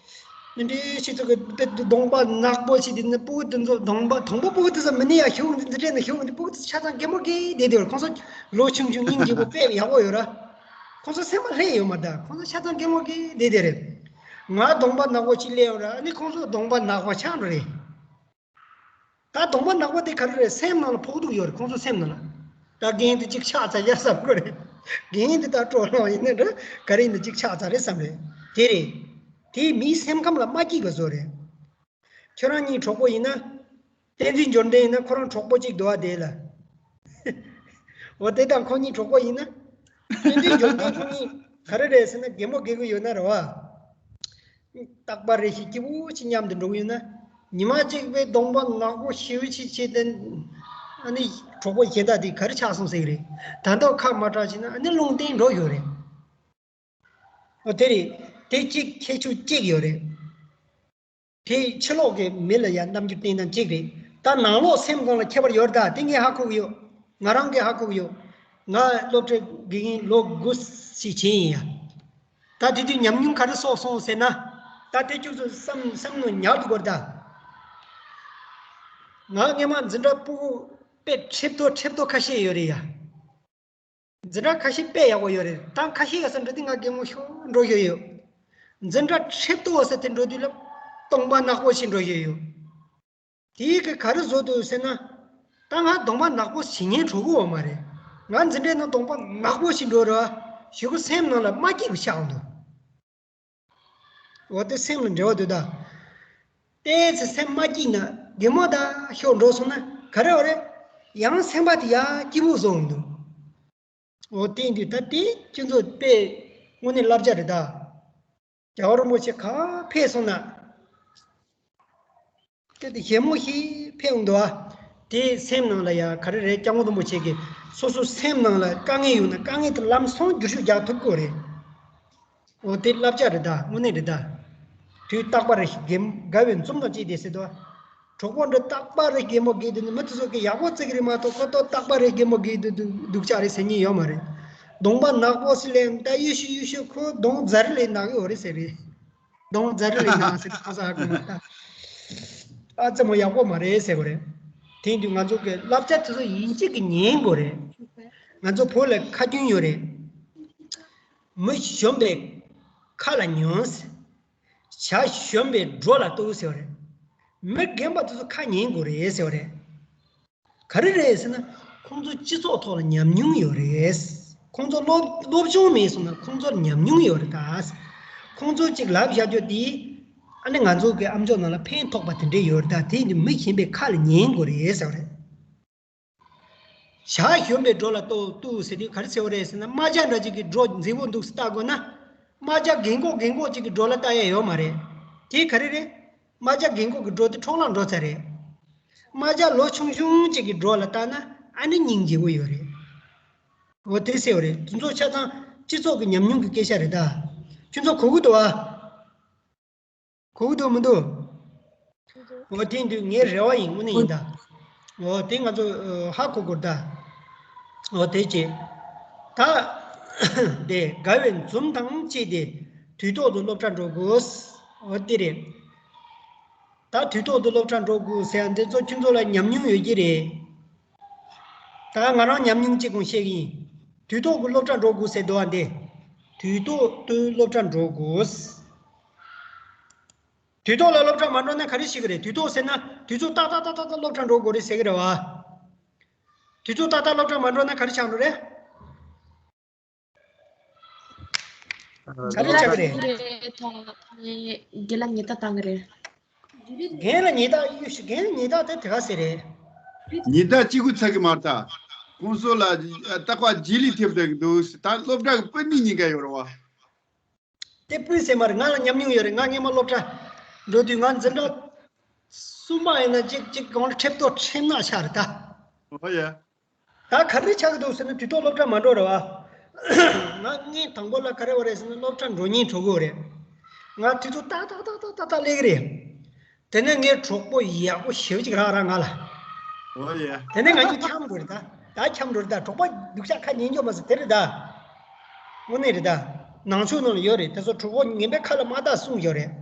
འདི་འདྲའི་ཞིག་ཚོ་གི་དཔེ་གདོང་པ་ནག་པོ་ཞིག་དེ་ནི་སྤུ་གུ་དེ་ཚོ་གདོང་པ་དང་པོ་སྤུ་གུ་དེ་ཚོ་མི་ནི་ཡ་ཤོག་འདི་འདྲས་ནི་ཤོག་འདི་སྤུ་གུ་དེ་ཚོ་ཆ་ཚང་གད་མོ་གི་བསྡད་དེ་ཡོད། ཁོང་ཚོ་ལོ་ཆུང་ཆུང་སྙིང་རྗེ་པོ་དཔེ་ཡག་པོ་ཡོད་ར། ཁོང་ཚོ་སེམས་པ་ལྷད་ཡོད་མ་རེད། ཁོང་ཚོ་ཆ་ཚང་གད་མོ་གི་བསྡད་དེ་རེད། ང་གདོང་པ་ནག་པོ་ཞིག་སླེབས་ཡོང་ར། ཨ་ནི་ཁོང་ཚོ་གདོང་པ་ནག་པོ་ཆགས་འགྲོ་རེད། ད་གདོང་པ་ནག་པོ་དེ་ག་རེ་རེད། སེམས་ནང་ལ་ཕོག་ཐུག་ཡོད་རེད། ཁོང་ཚོ་སེམས་ནང་ལ། ད་རྒན་དེ་གཅིག་ཆགས་ཚར་ཡ་བསམ་གི་རེད། རྒན་དེ་ད་སྤྲོ་ལོང་ཡིན་ན་འདྲ། ག་རེ་ཡིན་ན་གཅིག་ཆགས་ཚར་རེད་བསམ་རེད། དེ་རེད། དེ་མིའི་སེམས་ཁམས་ལ་མ་སྐྱིད་པ་བཟོ་རེད། ཁྱོད་རང་གཉིས་གྲོགས་པོ་ཡིན་ན། བསྟན་འཛིན་འབྱོར་ལྡན་ཡིན་ན་ཁོ་རང་གྲོགས་པོ་གཅིག་འདུག་ཨ་དེ་ལ། འོ་དེ་དང་ཁོ་གཉིས་གྲོགས་པོ་ཡིན་ན། བསྟན་འཛིན་འབྱོར་ལྡན་ཁོ་གཉིས་ག་རེ་རེད་ཟེར་ན་གད་མོ་བགད་གི་ཡོད་ན་རེད་བ། རྟག་པར་རེ་ཞིག་སྐྱིད་པོ་ཅིག་མཉམ་དུ་འགྲོ་གི་ཡོད་ན། ཉི་མ་གཅིག་པའི་གདོང་པ་ནག་པོ་ཞེ་པོ་ཅིག་བྱས་ཏེ། ཨ་ནི་གྲོགས་པོ་གཞན་དག་དེ་ག་རེ་ཆགས་སོང་ཟེར་གི་རེད། ད་དུང་ཁ་མ་གྲགས་བྱས་ན་ཨ་ནི་རླུང་བརྟེན་འགྲོ་ཡོད་རེད། འོ་དེ་རེད། དེ་གཅིག་ཁྱད་ཆོས་གཅིག་ཡོད་རེད། དེ་ཕྱི་ལོགས་ཀྱི་མི་ལ་ཡང་རྣམ་འགྱུར་བསྟན་སྟངས་གཅིག་རེད། ད་ནང་ལོགས་སེམས་ཁོང་ལ་ཁྱད་པར་ཡོད་རེད་ད། དེ་ངས་ཧ་གོ་གི་ཡོད། ང་རང་གིས་ཧ་གོ་གི་ཡོད། ང་སློབ་གྲྭའི་དགེ་རྒན་ལོ་དགུ་ཞིག་བྱས་ཡིན་ཡ། ད་དེ་དུས་ཉམས་མྱོང་ག་རེ་གསོག་སོང་ཟེར་ན། ད་དེ་ཁྱོད་ཚོ་བསམ་བསམ་ནོ་ཉག་ཏུ་གོ་རེད་ད། ང་སྔས་མ་འཛིན་གྲྭ་སྤུ་གུ་དཔེ་ཁྲེབ་ཏོ་ཁྲེབ་ཏོ་ཁ་ཤས་ཡོད་རེད་ཡ། འཛིན་གྲྭ་ཁ་ཤས་དཔེ་ཡག་པོ་ཡོད་རེད། ད་ཁ་ཤས་ཡོད་ས་འགྲོ་དུས་ང་གད་མོ་ཤོར་འགྲོ་ཡོད་ཡོད། འཛིན་གྲྭ་ཁྲེབ་ཏོ་ཟེར་དེ་འགྲོ་དུས་ལ་གདོང་པ་ནག་པོ་ཞིག་འགྲོ་ཡོད་ཡོད། དེའི་གི་ག་རེ་བཟོ་འདུག་ཟེར་ན། ད་ང་གདོང་པ་ནག་པོ་བྱེད་ཉན་གྲོགས་པོ་ཡོད་མ་རེད། ང་འཛིན་གྲྭའི་ནང་གདོང་པ་ནག་པོ་ཞིག་འགྲོ་ར། གཞུག་གུ་སེམས་ནང་ལ་མ་སྐྱིད་པ་ཆགས་འདུག་འོ་དེ་སེམས་ལ་འབྲེལ་བ་འདུག་ད། ཏོག་ཙམ་སེམས་མ་སྐྱིད་ན་གད་མོ་ད་ཤོར་འགྲོ་སོང་ན་ག་རེ་ཡོད་རེད། ཡང་སེམས་པ་དེ་ཡ་སྐྱིད་པོ་བཟོ་འདུག་འོ་དེ་འདུག་ད། དེ་ཁྱོད་ཚོ་དཔེ་དངོས་གནས་བསླབ་བྱ་རེད་ད། རྒྱལ་བ་རིན་པོ་ཆེ་ག་ཕེབས་སོང་ན། དེ་དེ་ཞལ་མོ་ཞིག་ཕེབས་འོང་འདུག་ཨ། དེ་སེམས་ནང་ལ་ཡ་ག་རེ་རེད། སྐྱབས་མགོན་རིན་པོ་ཆེ་གིས་སོ་སོ་སེམས་ནང་ལ་དཀའ་ངལ་ཡོད་ན་དཀའ་ངལ་དེ་ལམ་སང་བསྒྱུར་བཅོས་རྒྱག་ཐུབ་དགོས་རེད། འོ་དེ་བསླབ་བྱ་རེད་ད། དངོས་གནས་རེད་ད། དུས་རྟག་པར་རྒན་དགའ་བའི་འཛུམ་དང་བཅས་ཏེ་ཟེར་དོ། གྲོགས་པོ་འདྲ་རྟག་པར་གད་མོ་བགད་དེ་ནི་མི་དེ་ཚོ་གི་ཡག་པོ་བརྩི་གི་རེད་མ་གཏོགས་ཁོ་ཚོ་རྟག་པར་གད་མོ་བགད་དེ་སྡུག་ཅག་རེད་ཟེར་མཁན་ཡོད་མ་རེད། གདོང་པ་ནག་པོ་ཟེར་ལེ་ད་ཡོད་ཤི་ཡོད་ཤི་ཁོ་གདོང་ཛར་ལེ་ནག་ཡོད་རེད་ཟེར་རེད། གདོང་ཛར་ལེ་ནག་ཟེར་ཁོ་ས་ཧ་གོ་མ་ད། ཨ་ཙི་མོ་ཡག་པོ་མ་རེད་ཟེར་བ་རེད། དེ་དུས་ང་ཚོ་གི་བསླབ་བྱ་དེ་ཚོ་ཡིན་གཅིག་གི་ཉན་དགོས་རེད། ང་ཚོ་བོད་ལ་ཁ་རྒྱུན་ཡོད་རེད། མི་གཞོན་པའི་ཁ་ལ་ཉོན། བྱ་གཞོན་པའི་སྒྲོ་ལ་གཏུག་ཟེར་བ་རེད། མི་རྒན་པ་དེ་ཚོ་ཁ་ཉན་དགོས་རེད་ཟེར་བ་རེད། ག་རེ་རེད་ཟེར་ན། ཁོང་ཚོ་སྤྱི་ཚོགས་ཐོག་ལ་ཉམས་མྱོང་ཡོད་རེད། ཁོང་ཚོ་སློབ་སློབ་སྦྱོང་མེད་སོང་ན་ཁོང་ཚོར་ཉམས་མྱོང་ཡོད་རེད་ད། ཁོང་ཚོ་གཅིག་ལབ་བཞག་རྒྱུ་དེ། ཨ་ནི་ང་ཚོ་གི་ཨམ་ཅོག་ནང་ལ་ཕན་ཐོགས་པ་དེ་འདྲས་ཡོད་རེད་ད། དེ་ཡིན་དུས་མི་གཞན་པའི་ཁ་ལ་ཉན་དགོས་རེད་ཟེར་བ་རེད། བྱ་གཞོན་པའི་སྒྲོ་ལ་གཏུག་གཏུག་ཟེར་དུས་ག་རེ་ཟེར་བ་རེད་ཟེར་ན། རྨ་བྱ་འདྲ་ཅིག་གི་སྒྲོ་མཛེས་པོ་འདུག་ཟེར་ལྟ་དགོས་ན། རྨ་བྱ་རྒན་གོག་རྒན་གོག་ཅིག་གི་སྒྲོ་ལ་ལྟ་ཡ་ཡོད་མ་རེད། དེ་ག་རེ་རེད། རྨ་བྱ་རྒན་གོག་གི་སྒྲོ་དེ་འཕྲོ་བརླག་འགྲོ་ཚར་རེད། རྨ་བྱ་ལོ་ཆུང་ཆུང་ཅིག་གི་སྒྲོ་ལ་ལྟ་ན་ཨ་ནི་སྙིང་རྗེ་པོ་ཡོད་རེད། འོ་དེ་ཟེར་བ་རེད། དེ་ཚོ་ཆ་ཚང་སྤྱི་ཚོགས་ཀྱི་ཉམས་མྱོང་གི་སྐད་ཆ་རེད་ད། ཁྱོད་ཚོ་གོ་གི་འདུག་ཨ། གོ་གི་འདུག་མི་འདུག་འོ་དེ་འདུག་ངའི་རེ་བ་ཡིན། དངོས་གནས་ཡིན་ད། འོ་དེ་ང་ཚོ་ཨ་ཧ་གོ་དགོས་ད། འོ་དེ་བྱས། ད་དེ་དགའ་བའི་འཛུམ་དང་བཅས་ཏེ་དུས་ཐོག་ཏུ་སློབ་གྲྭ་འགྲོ་དགོས། འོ་དེ་རེད། ད་དུས་ཐོག་ཏུ་སློབ་གྲྭ་འགྲོ་དགོས་ཟེར་ཡ་འདི་ཚོ་ཁྱོད་ཚོ་ལ་ཉམས་མྱོང་ཡོད་ཀྱི་རེད། ད་ང་རང་ཉམས་མྱོང་གཅིག་གོང་བཤད་ཀྱི་ཡིན། དུས་ཐོག་གི་སློབ་གྲྭ་འགྲོ་དགོས་ཟེར་འདུག་ཨ་འདི། དུས་ཐོག་ཏུ་སློབ་གྲྭ་འགྲོ་དགོས། དུས་ཐོག་ལ་སློབ་གྲྭ་མ་འགྲོ་ན་ག་རེ་ཞིག་གི་རེད། དུས་ཐོག་ཟེར་ན་དུས་ཚོད་ཏག་ཏག་ཏག་ཏག་ཏག་སློབ་གྲྭ་འགྲོ་དགོས་རེད་ཟེར་གི་རེད་བ། དུས་ཚོད་ཏག་ཏག་སློབ་གྲྭ་མ་འགྲོ་ན་ག་རེ་ཆགས་འགྲོ་རེད། ག་རེ་ཆགས་ཀྱི་རེད། རེད་ད། རྒན་ལ་ཉེས་རྡུང་བཏང་གི་རེད། རྒན་ལ་ཉེས་རྡུང་གཡུག་ཤི། རྒན་ལ་ཉེས་རྡུང་དེ་དེ་ག་ཟེར་རེད། ཉེས་རྡུང་གཅིག་པུ་ཚར་གི་མ་རེད་ད། ཁོང་ཚོ་ལ་རྟག་པར་རྗེས་ལུས་ཐེབས་བསྡད་ཀྱི་འདུག་ད་སློབ་གྲྭ་གི་སྤུན་ནི་གཉིས་ཀ་ཡོད་རེད་བ། དེ་སྤུན་ཟེར་མ་རེད། ང་ལ་ཉམས་མྱོང་ཡོད་རེད། ང་སྔོན་མ་སློབ་གྲྭ་འགྲོ་དུས་ང་འཛིན་གྲྭ་གསུམ་པ་ཡིན་ན་གཅིག་གཅིག་གང་ལ་ཁྲེབ་ཏོ་ཁྲེབ་ནག་ཆགས་རེད་ད། ཨོ་ཡ། ད་ག་རེ་ཆགས་ཀྱི་འདུག་ཟེར་ན་དུས་ཐོག་སློབ་གྲྭ་མ་འགྲོ་རེད་བ། ང་སྔོན་དང་པོ་ལ་ག་རེ་བ་རེད་ཟེར་ན་སློབ་གྲྭ་འགྲོ་སྙིང་བྲོ་གི་རེད། ང་དུས་ཚོད་ཏག་ཏག་ཏག་ཏག་ཏག་ཏག་སླེབས་ཀྱི་རེད། དེ་ནས་ངའི་གྲོགས་པོ་ཡག་པོ་ཞེ་པོ་ཅིག་རག་རག་ང་ལ། ཨོ་ཡ། དེ་ནས་ང་གཉིས་འཁྱམ་འགྲོ་རེད་ད། ད་འཁྱམ་འགྲོ་རེད་ད། གྲོགས་པོ་སྡུག་ཅག་ཁ་ཉན་རྒྱུ་མ་ཟད་དེ་རེད་ད། དངོས་གནས་རེད་ད། ནང་ཆོས་ནང་ལ་ཡོད་རེད། དེ་ཚོ་གྲོགས་པོ་ངན་པའི་ཁ་ལ་མ་བཏགས་གསུངས་ཡོད་རེད།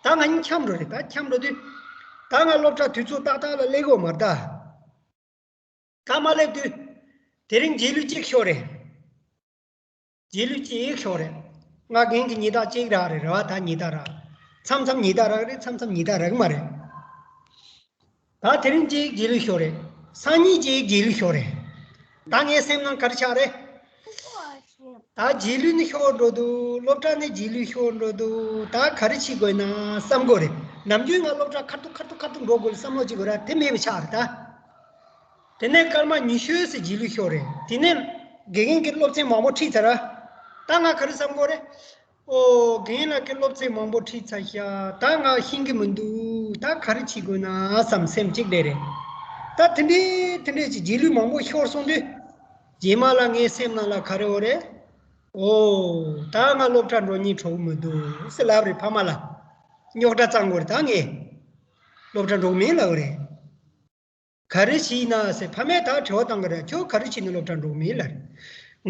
ད་ང་གཉིས་འཁྱམ་འགྲོ་རེད་ད། འཁྱམ་འགྲོ་དུས། ད་ང་སློབ་གྲྭ་དུས་ཚོད་ཏག་ཏག་ལ་སླེབས་ཀྱི་ཡོད་མ་རེད་ད། ད་མ་སླེབས་དུས། དེ་རིང་རྗེས་ལུས་གཅིག་ཤོར་རེད། རྗེས་ལུས་གཅིག་ཤོར་རེད། ང་རྒན་གྱི་ཉེས་རྡུང་གཅིག་རག་རེད། རེད་བ། ད་ཉེས་རྡུང་རག་མཚམས་མཚམས་ཉེས་རྡུང་རག་རེད། མཚམས་མཚམས་ཉེས་རྡུང་རག་གི་མ་རེད། ད་དེ་རིང་གཅིག་རྗེས་ལུས་ཤོར་རེད། སང་ཉིན་གཅིག་རྗེས་ལུས་ཤོར་རེད། ད་ངའི་སེམས་ནང་ག་རེ་ཆགས་རེད། ད་རྗེས་ལུས་ནི་ཤོར་འགྲོ་འདུག་སློབ་གྲྭ་ནི་རྗེས་ལུས་ཤོར་འགྲོ་འདུག་ད་ག་རེ་བྱེད་དགོས་ན་བསམ་དགོས་རེད། ནམ་རྒྱུན་ང་སློབ་གྲྭ་ཁ་ཐུག་ཁ་ཐུག་ཁ་ཐུག་འགྲོ་དགོས་བསམ་བློ་ཅིག་དགོས་ར། དེ་མེད་པ་ཆགས་རེད་ད། དེ་ནས་སྐར་མ་ཉི་ཤུ་ཙམ་རྗེས་ལུས་ཤོར་རེད། དེ་ནས་དགེ་རྒན་གྱིས་སློབ་ཚན་མང་པོ་ཁྲིད་ཚར་ར། ད་ང་ག་རེ་བསམ་དགོས་རེད། ཨོ། རྒན་ལགས་ཀྱིས་སློབ་ཚན་མང་པོ་ཁྲིད་ཚར་ཤག་ད་ང་ཤེས་ཀྱི་མི་འདུག་ད་ག་རེ་བྱེད་དགོས་ན་བསམ་སེམས་གཅིག་བསྡད་རེད། ད་དེ་འདྲས་དེ་འདྲས་ཀྱི་རྗེས་ལུས་མང་པོ་ཤོར་སོང་དུས། རྗེས་མ་ལ་ངའི་སེམས་ནང་ལ་ག་རེ་ཡོད་རེད། ཨོ། ད་ང་སློབ་གྲྭ་འགྲོ་སྙིང་བྲོ་གི་མི་འདུག་ཟེར་ལབ་རེད། ཕ་མ་ལ་རྙོག་དྲ་བཙང་དགོས་རེད། ད་ངས་སློབ་གྲྭ་འགྲོ་གི་མིན་ལབ་རེད། ག་རེ་བྱས་ན་ཟེར། ཕ་མས་ད་དྲི་བ་བཏང་གི་རེད། ཁྱོད་ག་རེ་བྱས་ནས་སློབ་གྲྭ་འགྲོ་གི་མིན་ལབ་རེད།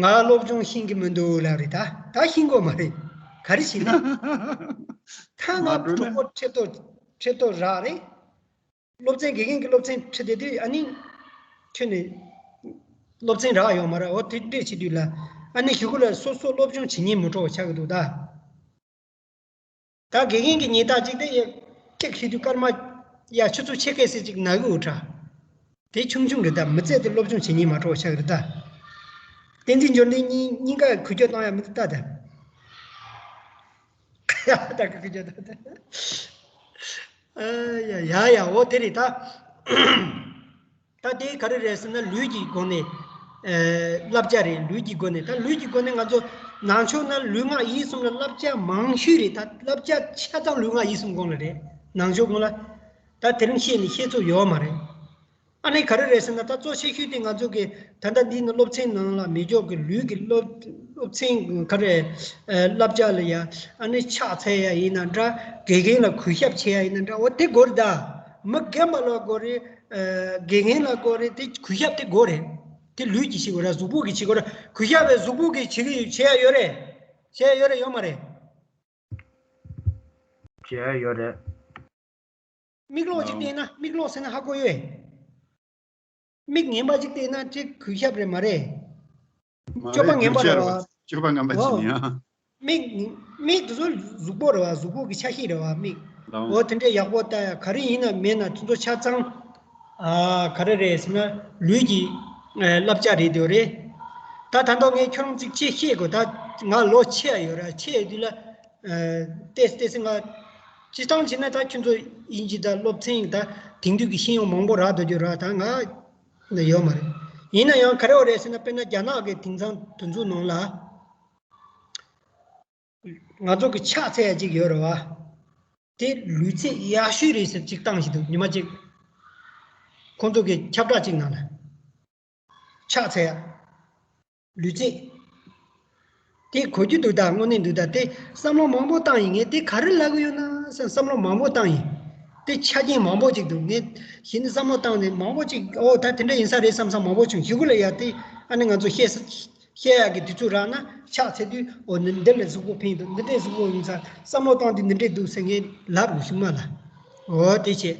ང་སློབ་སྦྱོང་ཤེས་ཀྱི་མི་འདུག་ལབ་རེད། ད་ད་ཤེས་ཀྱི་ཡོད་མ་རེད། ག་རེ་བྱས་ན། ད་ང་མ་འགྲོ་ན། གྲོགས་པོ་ཁྲེབ་ཏོ་ཁྲེབ་ཏོ་རག་རེད། སློབ་ཚན་དགེ་རྒན་གྱི་སློབ་ཚན་ཁྲིད་བསྡད་དུས་ཨ་ནི། ཁྱོད་ནི། སློབ་ཚན་རག་ཡོད་མ་རེད། འོ་དེ་འདྲས་བྱེད་དུས་ལ། ཨ་ནི་གཞུག་གུ་ལ་སོ་སོ་སློབ་སྦྱོང་བྱེད་སྙིང་མི་བྲོ་བ་ཆགས་ཀྱི་འདུག་ད། ད་དགེ་རྒན་གྱི་ཉེས་རྡུང་གཅིག་དེ་ཡ། གཅིག་ཤི་དུས་སྐར་མ། ཡ་ཆུ་ཚོད་ཕྱེད་ཀའི་ཟེར་གཅིག་ན་གི་འུ་དྲ། དེ་ཆུང་ཆུང་རེད་ད། མི་ཚད་དེ་སློབ་སྦྱོང་བྱེད་སྙིང་མ་བྲོ་བ་ཆགས་རེད་ད། བསྟན་འཛིན་འབྱོར་ལྡན་གཉིས་གཉིས་ཀ་གུས་སྐྱོར་བཏང་ཡ་མི་འདུག་ད་ད། ཡ་ད་གུས་སྐྱོར་བཏང་ད། ཨ་ཡ་ཡ་ཡ། འོ་དེ་རེད་ད། ད་དེ་ག་རེ་རེད་ཟེར་ན་ལུས་ཀྱི་སྒོ་ནས། ཨ། བསླབ་བྱ་རེད། ལུས་ཀྱི་སྒོ་ནས། ད་ལུས་ཀྱི་སྒོ་ནས་ང་ཚོ་ནང་ཆོས་ནང་ལུས་ངག་ཡིད་གསུམ་ལ་བསླབ་བྱ་མང་ཤོས་རེད། ད་བསླབ་བྱ་ཆ་ཚང་ལུས་ངག་ཡིད་གསུམ་སྒང་ལ་རེད། ནང་ཆོས་སྒང་ལ། ད་དེ་རིང་བཤད་ནས་བཤད་ཚོད་ཡོད་མ་རེད། ཨ་ནི་ག་རེ་རེད་ཟེར་ན། ད་གཙོ་ཆེ་ཤོས་དེ་ང་ཚོ་གི་ད་ལྟ་འདི་ནི་སློབ་ཚན་ནང་ལ་མེད་ཀྱོག་གི་ལུས་ཀྱི་སློབ་སློབ་ཚན་ག་རེ། ཨ། བསླབ་བྱ་ལ་ཡ། ཨ་ནི་ཕྱག་འཚལ་ཡ་ཡིན་ན་འདྲ། དགེ་རྒན་ལ་གུས་ཞབས་བྱེད་ཡ་ཡིན་ན་འདྲ། འོ་དེ་དགོས་རེད་ད། མི་རྒན་པ་ལ་དགོས་རེད། ཨ། དགེ་རྒན་ལ་དགོས་རེད། དེ་གུས་ཞབས་དེ་དགོས་རེད། དེ་ལུས་ཀྱིས་བྱེད་དགོས་ར། གཟུགས་པོ་གིས་བྱེད་དགོས་ར། གུས་ཞབས་པའི་གཟུགས་པོ་གིས་བྱེད་ཀྱི་ཡོད། བྱེད་ཡ་ཡོད་རེད། བྱེད་ཡ་ཡོད་རེད་ཡོད་མ་རེད། བྱེད་ཡ་ཡོད་རེད། མིག་ལོག་ཅིག་བལྟས་ན། མིག་ལོག་ཟེར་ན་ཧ་གོ་ཡོད། མིག་ངན་པ་ཅིག་བལྟས་ན་དེ་གུས་ཞབས་རེད་མ་རེད། མ་སྤྱོད་པ་རེད། ངན་པ་གུས་རེད་ཞབས། བ། སྤྱོད་པ་ངན་པ་ཅིག་ཡིན་ཡ། མིག་མིག་དེ་ཚོ་གཟུགས་པོ་རེད་བ། གཟུགས་པོ་གི་ཆ་ཤས་རེད་བ་མིག། ལའོ། འོ་དེ་འདྲས་ཡག་པོ་ལྟ་ཡ། ག་རེ་ཡིན་ན་མེད་ན་དེ་ཚོ་ཆ་ཚང་། ཨ་ག་རེ་རེད་ཟེར་ན་ལུས་ཀྱི་ཨ་བསླབ་བྱ་རེད་འདུག་རེད། ད་ད་དུང་ངས་ཁྱོད་རང་ཚིག་ཅིག་བཤད་དགོས། ད་ང་ལོ་ཆེ་ཡ་ཡོད་ར། ཆེ་ཡ་དུས་ལ་ཨ་ཏོག་ཙམ་ཏོག་ཙམ་ང་སྤྱིར་བཏང་བྱས་ན་ད་ཁྱོད་ཚོ་དབྱིན་ཇི་ད་སློབ་ཚན་ད་དེང་དུས་ཀྱི་ཤེས་ཡོན་མང་པོ་རག་འདུག་རྒྱུ་ར། ད་ང་ཡོད་མ་རེད། ཡིན་ན་ཡང་ག་རེ་བ་རེད་ཟེར་ན། དཔེར་ན་རྒྱ་ནག་གི་དེང་སང་དེ་ཚོའི་ནང་ལ་ང་ཚོ་གི་ཕྱག་འཚལ་ཡ་ཅིག་ཡོད་རེད་བ། དེ་ལུས་རྩལ་ཡག་ཤོས་རེད་ཟེར་ཅིག་བཏང་ཞིག་འདུག་ཉི་མ་གཅིག་ཁོང་ཚོ་གི་ཁྱབ་བསྒྲགས་ཅིག་ནང་ལ་ཕྱག་འཚལ་ཡ། ལུས་རྩལ་དེ་གོ་རྒྱུ་འདུག་ད་དངོས་གནས་འདུག་ད་དེ་བསམ་བློ་མང་པོ་བཏང་ཡིན། ངས་དེ་ག་རེ་ལབ་གི་ཡོད་ན་བསམ་བསམ་བློ་མང་པོ་བཏང་ཡིན། དེ་ཆ་རྐྱེན་མང་པོ་ཅིག་འདུག་ངས་གཞི་ནས་བསམ་བློ་བཏང་ནས་མང་པོ་ཅིག་འོ་ད་དེ་འདྲ་ཡིན་ས་རེད་བསམ་བསམ་མང་པོ་བྱུང་། གཞུག་གུ་ལ་ཡ་དེ་ཨ་ནི་ང་ཚོ་བཤད་ས་བཤད་ཡག་གི་དུས་ཚོད་རག་ན་ཕྱག་འཚལ་དུས། འོ་ནི་འདི་ལ་གཟུགས་པོ་ཕན་འདུག་འདི་འདྲའི་གཟུགས་པོ་ཡིན་ས་བསམ་བློ་བཏང་དུས་འདི་འདྲའི་འདུག་ཟེར་ངས་ལབ་དགོས་ཤིག་མ་ལ། འོ་དེ་བྱས།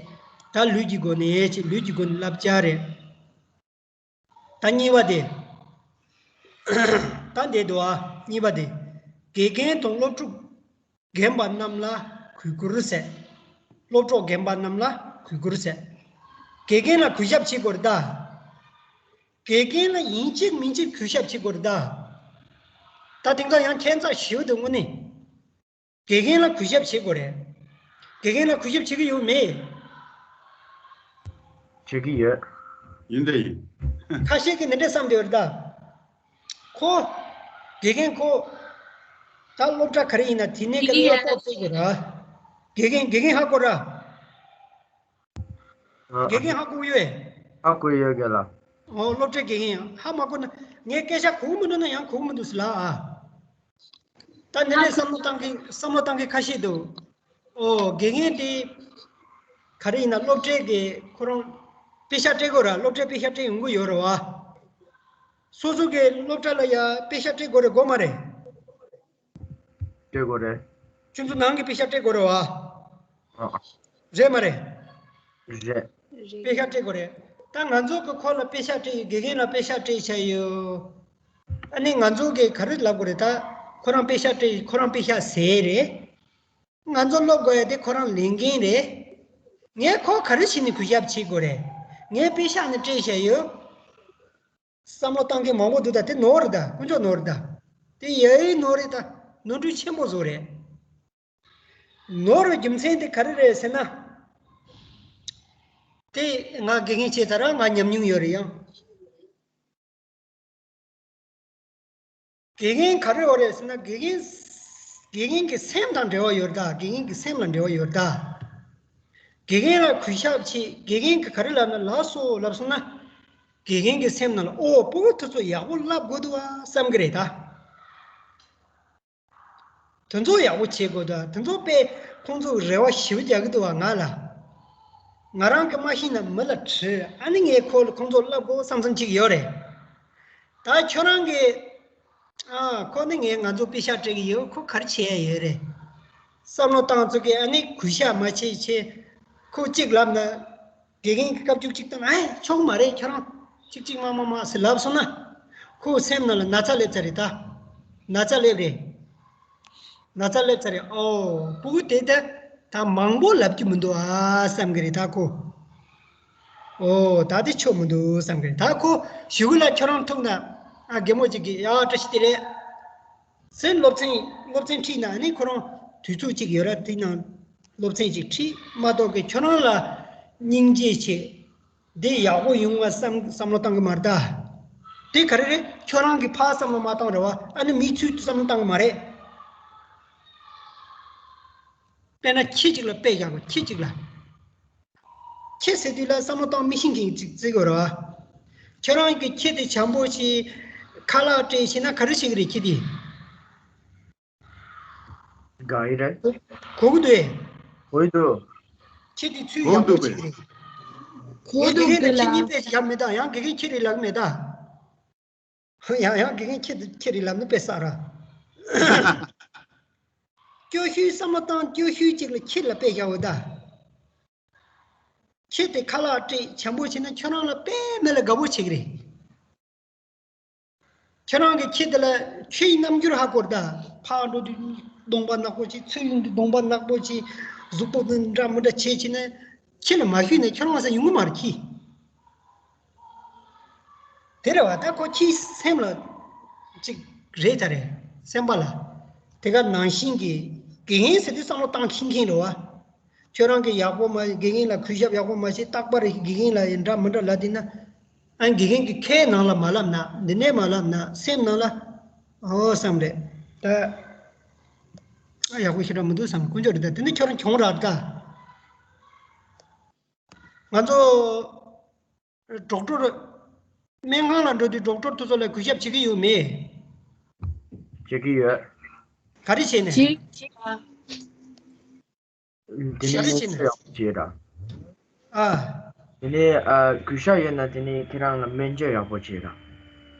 ད་ལུས་ཀྱི་སྒོ་ནས་བྱས། ལུས་ཀྱི་སྒོ་ནས་བསླབ་བྱ་རེད། ད་གཉིས་པ་དེ། ད་འདི་འདུག་ཨ། གཉིས་པ་དེ། དགེ་རྒན་དང་སློབ་ཕྲུག་རྒན་པ་རྣམས་ལ་གུས་བཀུར་ཟེར། སློབ་གྲོགས་རྒན་པ་རྣམས་ལ་གུས་བཀུར་ཟེར། དགེ་རྒན་ལ་གུས་ཞབས་བྱེད་དགོས་རེད་ད། དགེ་རྒན་ལ་ཡིན་གཅིག་མིན་གཅིག་གུས་ཞབས་བྱེད་དགོས་རེད་ད། ད་དེང་སང་ཡང་ཁྱད་མཚར་ཞེ་པོ་འདུག་དངོས་གནས། དགེ་རྒན་ལ་གུས་ཞབས་བྱེད་དགོས་རེད། དགེ་རྒན་ལ་གུས་ཞབས་བྱེད་ཀྱི་ཡོད་མེད། བྱེད་ཀྱི་ཡོད། ཡིན་དེ་ཡིན། ཁ་ཤས་ཀྱིས་འདི་འདྲས་བསམ་བསྡད་ཡོད་རེད་ད། ཁོ། དགེ་རྒན་ཁོ། ད་སློབ་གྲྭ་ག་རེ་ཡིན་ན་དེ་ནས་ཀྱི་སློབ་གྲོགས་བཙལ་དགོས་ར། དགེ་རྒན་དགེ་རྒན་ཧ་གོ་ར། དགེ་རྒན་ཧ་གོ་ཡོད། ཧ་གོ་ཡོད་རྒན་ལགས། ཨོ་སློབ་གྲྭའི་དགེ་རྒན་ཡང་ཧ་མ་གོ་ན་ངས་སྐད་ཆ་གོ་གི་མི་འདུག་ན་ཡང་གོ་གི་མི་འདུག་ཟེར་ལ་ཨ། ད་ནི་ནས་བསམ་བློ་བཏང་མཁན་བསམ་བློ་བཏང་མཁན་ཁ་ཤས་འདུག་ཨོ་དགེ་རྒན་དེ་ག་རེ་ཡིན་ན་སློབ་གྲྭའི་གི་ཁོ་རང་པེ་ཤག་སྤྲད་དགོས་ར། སློབ་གྲྭའི་པེ་ཤག་སྤྲད་ཡོང་གི་ཡོད་ར་བ། སོ་སོ་གི་སློབ་གྲྭ་ལ་ཡ་པེ་ཤག་སྤྲད་དགོས་རེད་དགོས་མ་རེད། སྤྲད་དགོས་རེད། ཁྱོད་ཚོ་ནང་གི་པེ་ཤག་སྤྲད་དགོས་རེད་བ། ཨ། རེད་མ་རེད། རེད། པེ་ཤག་སྤྲད་དགོས་རེད། ད་ང་ཚོ་གི་ཁོ་ལ་པེ་ཤག་སྤྲད་ཡོད། དགེ་རྒན་ལ་པེ་ཤག་སྤྲད་བྱས་ཡོད། ཨ་ནི་ང་ཚོ་གི་ག་རེ་ལབ་དགོས་རེད་ད། ཁོ་རང་པེ་ཤག་སྤྲད་ཁོ་རང་པེ་ཤག་ཟས་རེད། ང་ཚོ་སློབ་དགོས་ཡ་དེ་ཁོ་རང་ལས་འགན་རེད། ངས་ཁོ་ག་རེ་བྱས་ནས་གུས་ཞབས་བྱེད་དགོས་རེད། ངས་པེ་ཤག་ནི་སྤྲད་བྱས་ཡོད། བསམ་བློ་བཏང་མཁན་མང་པོ་འདུག་ད་དེ་ནོར་རེད་ད། དཀོན་མཆོག་ནོར་རེད་ད། དེ་ཡ་ཡི་ནོར་རེད་ད། ནོར་འཁྲུལ་ཆེན་པོ་བཟོ་རེད། ནོར་བའི་རྒྱུ་མཚན་དེ་ག་རེ་རེད་ཟེར་ན། དེ་ང་དགེ་རྒན་བྱས་ཚར་ར་ང་ཉམས་མྱོང་ཡོད་རེད་ཡང་། དགེ་རྒན་ག་རེ་ཡོད་རེད་ཟེར་ན་དགེ་རྒན། དགེ་རྒན་གྱི་སེམས་དང་འབྲེལ་བ་ཡོད་རེད་ད། དགེ་རྒན་གྱི་སེམས་ལ་འབྲེལ་བ་ཡོད་རེད་ད། དགེ་རྒན་ལ་གུས་ཞབས་བྱེད། དགེ་རྒན་གྱིས་ག་རེ་ལབ་ན་ལགས་སོ་ལབ་སོང་ན། དགེ་རྒན་གྱི་སེམས་ནང་ལ་ཨོ་ཕྲུ་གུ་དེ་ཚོ་ཡག་པོ་བསླབ་དགོས་འདུག་བ་བསམ་གི་རེད་ད། དེ་ཚོ་ཡག་པོ་བྱེད་དགོས་འདུག་དེ་ཚོ་དཔེ་ཁོང་ཚོ་རེ་བ་ཞེ་པོ་རྒྱག་གི་འདུག་བ་ང་ལ། ང་རང་གིས་མ་ཤེས་ན་མི་ལ་དྲི། ཨ་ནི་ངས་ཁོ་ཁོང་ཚོ་བསླབ་དགོས་བསམ་བསམ་ཅིག་ཡོད་རེད། ད་ཁྱོད་རང་གིས། ཨ་ཁོ་ནི་ངས་ང་ཚོ་པེ་ཤག་སྤྲད་གི་ཡོད། ཁོ་ག་རེ་བྱེད་ཡ་ཡོད་རེད། བསམ་བློ་བཏང་ཚུལ་གྱི་ཨ་ནི་གུས་ཞབས་མ་བྱེད་བྱེད། ཁོ་གཅིག་ལབ་ན། དགེ་རྒན་གྱིས་སྐབས་བཅུ་གཅིག་བཏང་ན་ཨེ་ཆོག་མ་རེད། ཁྱོད་རང་གཅིག་གཅིག་མ་མ་མ་ཟེར་ལབ་སོང་ན། ཁོ་སེམས་ནང་ལ་ན་ཚ་སླེབས་ཚར་རེད་ད། ན་ཚ་སླེབས་རེད། ན་ཚ་སླེབས་ཚར་རེད། ཨོ་ཕྲུ་གུ་དེ་ད་ད་མང་པོ་ལབ་རྒྱུ་མི་འདུག་ཨ་བསམ་གི་རེད་ད་ཁོ། ཨོ་ད་དེ་ཆོག་མི་འདུག་བསམ་གི་རེད་ད་ཁོ། གཞུག་གུ་ལ་ཁྱོད་རང་ཐུག་ན་ཨ་རྒན་མོ་གཅིག་གིས་ཡ་བཀྲ་ཤིས་བདེ་ལེགས། ཟེར་སློབ་ཚན་སློབ་ཚན་ཁྲིད་ན་ནི་ཁོ་རང་དུས་ཚོད་ཅིག་ཡོད་ར། དེ་ནང་སློབ་ཚན་ཅིག་ཁྲིད་མ་གཏོགས་ཀྱི་ཁྱོད་རང་ལ་སྙིང་རྗེ་ཆེ། འདི་ཡག་པོ་ཡོང་བ་བསམ་བསམ་བློ་བཏང་གི་མ་རེད་ད། དེ་ག་རེ་རེད། ཁྱོད་རང་གིས་ཕར་བསམ་བློ་མ་བཏང་རེད་བ། ཨ་ནི་མིའི་ཚུལ་དུ་བསམ་བློ་བཏང་གི་མ་རེད། དཔེར་ན་ཁྱི་གཅིག་ལ་དཔེ་བཞག་གོ་ཁྱི་གཅིག་ལ། ཁྱི་ཟེར་དུས་ལ་བསམ་བློ་བཏང་མི་ཤེས་མཁན་ཅིག་བརྩི་དགོས་རེད་བ། ཁྱོད་རང་གིས་ཁྱི་དེ་བྱམས་པོ་ཞིག་ཁ་ལག་སྤྲད་ཤེས་ན་ག་རེ་བྱེད་ཀྱི་རེད་ཁྱི་དེ། དགའ་ཡི་རེད། གོ་གི་འདུག་ཨེ། གོ་ཡི་འདུག་ཁྱི་དེ་ཚུལ་ཡག་པོ་བྱེད་ཀྱི་རེད། གོ་འདུག་དགེ་རྒན་ལ་དགེ་ཁྱི་གཉིས་ལགས། དཔེ་ཞིག་ཡག་མེད་ད། ཡང་དགེ་རྒན་ཁྱི་རེད་ལབ་གི་མེད་ད། ཡང་ཡང་དགེ་རྒན་ཁྱེད་ཁྱེད་རེད་ལབ་ན་དཔེ་བསགས་ར། སྐྱོ་ཤོས་བསམ་བློ་བཏང་སྐྱོ་ཤོས་གཅིག་ལ་ཁྱེད་ལ་དཔེ་བཞག་འོ་ད། ཁྱེད་དེ་ཁ་ལག་སྤྲད་བྱམས་པོ་བྱས་ན་ཁྱོད་རང་ལ་དཔེ་མེད་ལ་དགའ་པོ་བྱེད་ཀྱི་རེད། ཁྱོད་རང་གི་ཁྱེད་དེ་ལ་ཆོས་ཡི་རྣམ་འགྱུར་ཧ་གོ་ར་ད། ཕར་འགྲོ་དུས་གདོང་པ་ནག་པོ་བྱས། ཚུར་ཡོང་དུས་གདོང་པ་ནག་པོ་བྱས། གཟུགས་པོ་འདི་འདྲ་མི་འདྲ་བྱས་བྱས་ན་ཁྱེད་ལ་མ་ཞུས་ན་ཁྱོད་རང་ས་ཡོང་གི་མ་རེད་ཁྱེད། དེ་རེད་བ། ད་ཁོ་ཁྱེད་སེམས་ལ་ཅིག་རེད་ད་རེད། སེམས་པ་ལ། དེ་ག་ནང་བཞིན་གྱི་དགེ་རྒན་ཟེར་དུས་བསམ་བློ་བཏང་ཁེངས་ཁེངས་རེད་བ། ཁྱོད་རང་གི་ཡག་པོ་མ་དགེ་རྒན་ལ་གུས་ཞབས་ཡག་པོ་མ་བྱས་རྟག་པར་དགེ་རྒན་ལ་ཡི་འདྲ་མི་འདྲ་ལབ་དེ་ན། ཨ་དགེ་རྒན་གྱི་ཁའི་ནང་ལ་མ་ལབ་ན་འདི་ནས་མ་ལབ་ན་སེམས་ནང་ལ་ཨོ་བསམ་རེད་ད། ཨ་ཡག་པོ་ཞེ་དྲག་མི་འདུག་བསམ་དཀོན་མཆོག་རེད་ད། དེ་ནི་ཁྱོད་རང་གྱོང་རག་ད། ང་ཚོ་ཌོག་ཊར་སྨན་ཁང་ལ་འགྲོ་དུས་ཌོག་ཊར་དེ་ཚོ་ལ་གུས་ཞབས་བྱེད་ཀྱི་ཡོད་མེད། བྱེད་ཀྱི་ཡོད། ག་རེ་བྱས་ནས། ཅིག་ཅིག་དེ་ནས་གཞི་རྩ་ཡག་པོ་བྱེད་ར། ཨ། དེ་ནས་ཨ་གུས་ཞབས་ཡོད་ན་དེ་ནས་ཁྱེད་རང་ལ་སྨན་བཅོས་ཡག་པོ་བྱེད་ར།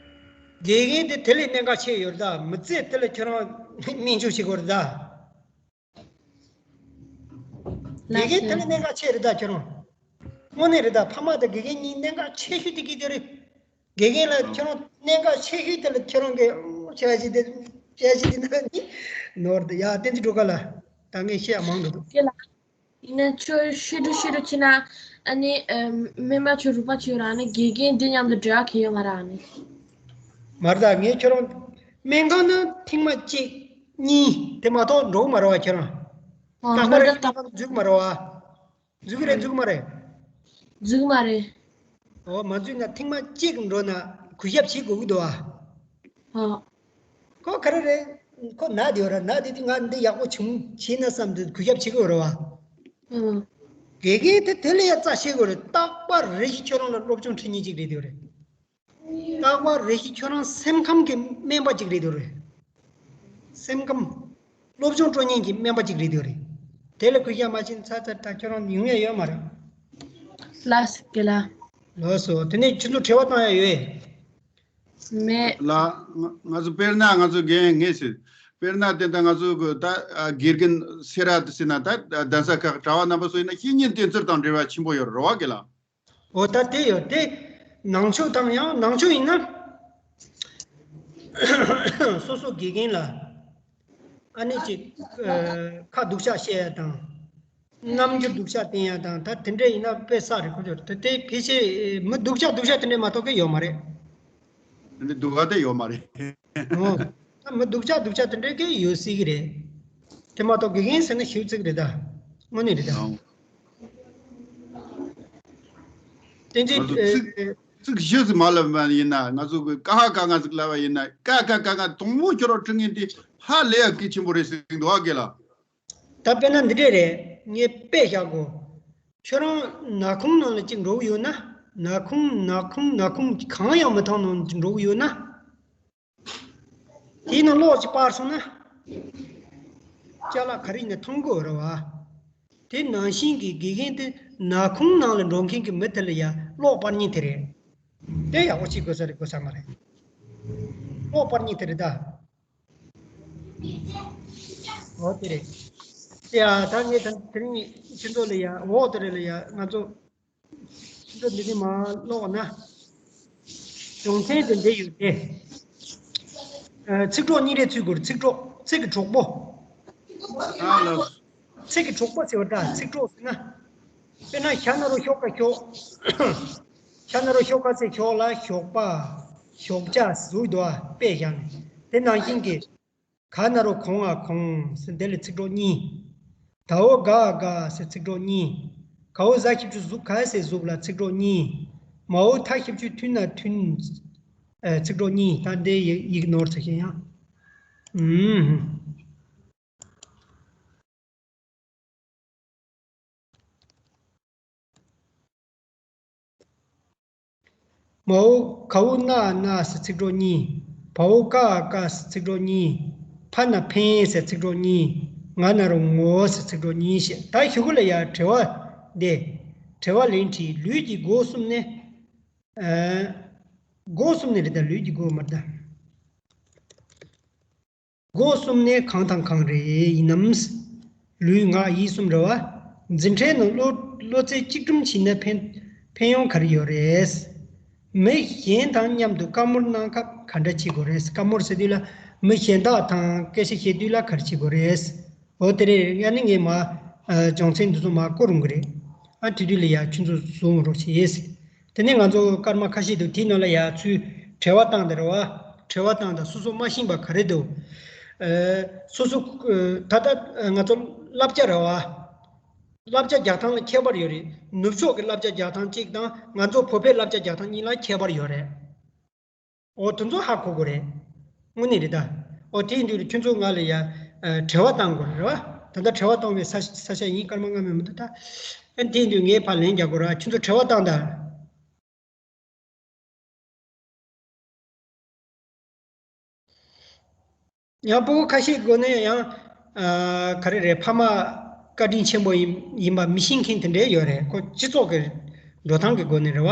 དགེ་རྒན་དེ་དེ་ལས་གནད་འགག་ཆེ་ཡོད་རེད་ད། མི་ཚེ་དེ་ལ་ཁྱོད་རང་སྨན་བཅོས་བྱེད་དགོས་རེད་ད། དགེ་རྒན་དེ་ལ་གནད་འགག་ཆེ་རེད་ད་ཁྱོད་རང་། དངོས་གནས་རེད་ད། ཕ་མ་དང་དགེ་རྒན་གཉིས་གནད་འགག་ཆེ་ཤོས་དེ་གི་དེ་རེད། དགེ་རྒན་ལ་ཁྱོད་རང་གནད་འགག་ཆེ་ཤོས་དེ་ལ་ཁྱོད་རང་གི་བྱ་བྱེད་དེ་བྱ་བྱེད་དེ་ན་ནི་ནོར་དེ་ཡ་བསྟན་འཛིན་སྒྲོལ་དཀར་ལ་ད་ངས་བཤད་ཡ་མང་འདུག་འདུག་ཡིན་ན་ཁྱོད་ཤེས་སྒྲུབ་ཤེས་སྒྲུབ་བྱེད་ན་ཨ་ནི་སྨན་པ་ཁྱོད་རུས་པ་ཁྱོད་རང་ནི་དགེ་རྒན་འདི་མཉམ་དུ་འབྲེལ་བ་གང་ཡང་མ་རག་ནི། མ་རེད་ད། ངས་ཁྱོད་རང་སྨན་ཁང་ནང་ཐེངས་མ་གཅིག་གཉིས་དེ་མ་གཏོགས་འགྲོ་གི་མ་རེད་བ་ཁྱོད་རང་། ཨ་རྟག་པར་མ་རེད་ད། སྨན་ཁང་འཛུལ་གི་མ་རེད་བ། འཛུལ་གི་རེད་འཛུལ་གི་མ་རེད། འཛུལ་གི་མ་རེད། འོ་མ་འཛུལ་ན་ཐེངས་མ་གཅིག་འགྲོ་ན་གུས་ཞབས་བྱེད་དགོས་ཀྱི་འདུག་བ། ཨ། ཁོ་ག་རེ་རེད། ཁོ་ན་དེ་ཡོད་ར། ན་དེ་དུས་ང་འདི་ཡག་པོ་བྱུང་བྱས་ན་བསམ་དུས་གུས་ཞབས་བྱེད་ཀྱི་ཡོད་ར་བ། ཨང་། དགེ་རྒན་དེ་དེ་ལས་ཡ་རྩ་ཤེས་དགོས་རེད། རྟག་པར་རེ་ཞིག་ཁྱོད་རང་ལ་སློབ་སྦྱོང་ཁྲིད་མཁན་ཅིག་རེད་དེ་རེད། རྟག་པར་རེ་ཞིག་ཁྱོད་རང་སེམས་ཁམས་ཀྱི་སྨན་པ་ཅིག་རེད་དེ་རེད། སེམས་ཁམས། སློབ་སྦྱོང་སྤྲོད་མཁན་གྱི་སྨན་པ་ཅིག་རེད་དེ་རེད། དེ་ལ་གུས་ཞབས་མ་བྱས་ན་ཚ་ཚ་ད་ཁྱོད་རང་ཡོང་ཡ་ཡོད་མ་རེད། ལགས་སོ་རྒན་ལགས། ལགས་སོ། དེ་ནས་ཁྱོད་ཚོ་དྲི་བ་བཏང་ཡ་ཡོད། མེད། ལ། ང་ང་ཚོ་དཔེར་ན་ང་ཚོ་རྒན་ངེས་ཟེར། དཔེར་ན་དེ་ལྟ་ང་ཚོ་གི་ད་དགེ་རྒན་སེ་ར་དེ་ཟེར་ན་ད་གདན་ས་ཁག་གྲྭ་བ་རྣམ་པ་ཚོ་ཡིན་ན་བཤེས་གཉེན་བསྟེན་ཚུལ་དང་འབྲེལ་བ་ཆེན་པོ་ཡོད་རེད་བ་རྒན་ལགས། འོ་ད་དེ་ཡོད་དེ། ནང་ཆོས་དང་ཡང་ནང་ཆོས་ཡིན་ན། སོ་སོ་དགེ་རྒན་ལ། ཨ་ནི་ཅིག་ཁ་སྡུག་ཅག་བཤད་ཡ་དང་། རྣམ་འགྱུར་སྡུག་ཅག་བསྟན་ཡ་དང་ད་དེ་འདྲ་ཡིན་ན་དཔེ་བསགས་རེད་ཁོ་ཚོར་དེ་དེ་ཕལ་ཆེར་མི་སྡུག་ཅག་སྡུག་ཅག་དེ་འདྲ་མ་གཏོགས་ཀྱི་ཡོད་མ་རེད། འདི་སྡུག་ག་དེ་ཡོད་མ་རེད། འོ། ད་མི་སྡུག་ཅག་སྡུག་ཅག་དེ་འདྲ་གི་ཡོད་སྲིད་ཀྱི་རེད། དེ་མ་གཏོགས་དགེ་རྒན་ཟེར་ན་ཞིབ་ཚིག་རེད་ད། དངོས་གནས་རེད་ད། ཨང་། བསྟན་ང་ཚོ་ཚིག་འཛིན། ཚིག་བཞི་ཟིག་མ་ལབ་པ་ཡིན་ན་ང་ཚོ་གི་ཀ་ཧ་ཀ་ང་ཟིག་ལབ་པ་ཡིན་ན་ཀ་ཀ་ཀ་ང་དང་པོ་ཁྱོད་རང་ཁྲིད་མཁན་དེ་ཧ་ལས་ཡ་གལ་ཆེན་པོ་རེད་ཟེར་གི་འདུག་ཨ་རྒན་ལགས། ད་དཔེར་ན་འདི་འདྲས་རེད། ངས་དཔེ་བཞག་གོ། ཁྱོད་རང་ནག་ཁུང་ནང་ལ་གཅིག་འགྲོ་གི་ཡོད་ན། ནག་ཁུང་ནག་ཁུང་ནག་ཁུང་གང་ཡང་མི་མཐོང་ནང་འགྲོ་གི་ཡོད་ན། དེའི་ནང་གློག་ཅིག་སྤར་སོང་ན། ཅ་ལག་ག་རེ་ཡིན་ན་མཐོང་གི་ཡོད་རེད་བ། དེ་ནང་བཞིན་གྱི་དགེ་རྒན་དེ་ནག་ཁུང་ནང་ལ་འགྲོ་མཁན་གྱི་མི་དེ་ལ་ཡ་གློག་སྤར་མཁན་དེ་རེད། དེ་ཡག་པོ་བྱེད་དགོས་ས་རེད་དགོས་ས་མ་རེད། གློག་སྤར་མཁན་དེ་རེད་ད། འོ་དེ་རེད། དེ་ཡ་ད་ངས་ད་དེ་རིང་ཁྱེད་ཚོ་ལ་ཡ་འོ་དེ་རེད་ལ་ཡ་ང་ཚོ་ཁྱེད་ཚོ་འདི་ནས་མ་ཀློག་ན། སྦྱོང་ཚན་དེ་འདྲ་ཡོད་དེ། ཚིག་གྲོགས་གཉིས་རེ་ཚུད་དགོས་རེད། ཚིག་གྲོགས་ཚིག་གི་གྲོགས་པོ། ཨ་ལགས། ཚིག་གི་གྲོགས་པོ་ཟེར་བ་འདྲ་ཚིག་གྲོགས་ཟེར་ན། དཔེར་ན་ཞ་ན་རོ་ཤོ་ཀ་ཤོག་ཞ་ན་རོ་ཤོ་ཀ་ཚེ་ཤོག་ལ་ཞོགས་པ། ཞོགས་ཇ་ཟུག་འདུག་ཨ་དཔེ་བཞག་ནས་དེ་ནང་བཞིན་གྱི། ག་ན་རོ་གོང་ང་གོང་ཟེར་འདི་ལ་ཚིག་གྲོགས་གཉིས། ད་འོ་ག་ག་ཟེར་ཚིག་གྲོགས་གཉིས། ག་འོ་ཟ་ཞབས་ཀྱུ་ཟུག་ག་ཟེར་ཟུག་ལ་ཚིག་གྲོགས་གཉིས། མ་འོ་ཐ་ཞབས་ཀྱུ་ཐུ་ན་ཐུན། ཚིག་གྲོགས་གཉིས། ད་འདི་ཡིག་ནོར་ཚ་ཤེས་ཡང་། མ་འོ་ག་འོ་ན་ན་ཟེར་ཚིག་གྲོགས་གཉིས། བ་འོ་ཀ་ཀ་ཟེར་ཚིག་གྲོགས་གཉིས། ཕ་ན་ཕན་ཟེར་ཚིག་གྲོགས་གཉིས། ང་ན་རོ་ངོ་ཟེར་ཚིག་གྲོགས་གཉིས་ཞེས་ད་གཞུག་གུ་ལ་ཡ་དྲི་བ་འདི། དྲི་བ་ལན་དྲིས་ལུས་ཀྱི་སྒོ་གསུམ་ནི། སྒོ་གསུམ་ནི་རེད་ད་ལུས་ཀྱི་སྒོ་མ་རེད་ད། སྒོ་གསུམ་ནས་གང་དང་གང་རེད་ཡིན་ནམ། ལུས་ངག་ཡིད་གསུམ་རེད་བ། འཛིན་གྲྭའི་ནང་བློ་བློ་རྩེ་གཅིག་སྒྲིམ་བྱས་ན་ཕན་ཕན་ཡོན་ག་རེ་ཡོད་རེད། མི་གཞན་དང་མཉམ་དུ་བཀའ་མོལ་གནང་སྐབས་ག་འདྲ་བྱེད་དགོས་རེད། བཀའ་མོལ་ཟེར་དུས་ལ་མི་གཞན་དག་དང་སྐད་ཆ་བཤད་དུས་ལ་ག་རེ་བྱེད་དགོས་རེད། འོ་དེ་རེད། ཡང་ནི་ངས་མ་ཨ་སྦྱོང་ཚན་འདི་ཚོ་མ་བསྐོར་རུང་གི་རེད། ཨ་དེ་དུས་ལ་ཡ་ཁྱོད་ཚོ་བཟུང་རོགས་བྱེད། དེ་ནས་ང་ཚོ་སྐར་མ་ཁ་ཤས་འདུག་དེའི་ནང་ལ་ཡ་ཚུར་དྲི་བ་བཏང་དེ་རེད་བ། དྲི་བ་བཏང་དང་སོ་སོ་མ་ཤེས་པ་ག་རེ་འདུག་ཨ་སོ་སོ་ཨ་ད་ལྟ་ང་ཚོ་བསླབ་བྱ་རེད་བ། བསླབ་བྱ་རྒྱག་སྟངས་ལ་ཁྱད་པར་ཡོད་རེད། ནུབ་ཕྱོགས་ཀྱི་བསླབ་བྱ་རྒྱག་སྟངས་གཅིག་དང་ང་ཚོ་བོད་པའི་བསླབ་བྱ་རྒྱག་སྟངས་གཉིས་ལ་ཁྱད་པར་ཡོད་རེད། འོ་དེ་ཚོ་ཧ་གོ་དགོས་རེད། དངོས་གནས་རེད་ད། འོ་དེ་ཡིན་དུས་ཁྱོད་ཚོ་ང་ལ་ཡ་ཨ་དྲི་བ་བཏང་དགོས་རེད་བ། ད་ལྟ་དྲི་བ་བཏང་བའི་ས་ས་ཆ་ཡིན། སྐར་མ་ལྔ་མིན་མི་འདུག་ད། ཨ་དེ་ཡིན་དུས་ངས་ཕར་ལན་རྒྱག་དགོས་རེད་བ། ཁྱོད་ཚོ་དྲི་བ་བཏང་ད། ཡང་སྤུ་གུ་ཁ་ཤས་སྒོ་ནས་ཡང་ཨ་ག་རེ་རེད། ཕ་མ་བཀའ་དྲིན་ཆེན་པོ་ཡིན་ཡིན་པ་མི་ཤེས་མཁན་དེ་འདྲས་ཡོད་རེད། ཁོ་སྤྱི་ཚོགས་ཀྱི་འགྲོ་སྟངས་ཀྱི་སྒོ་ནས་རེད་བ།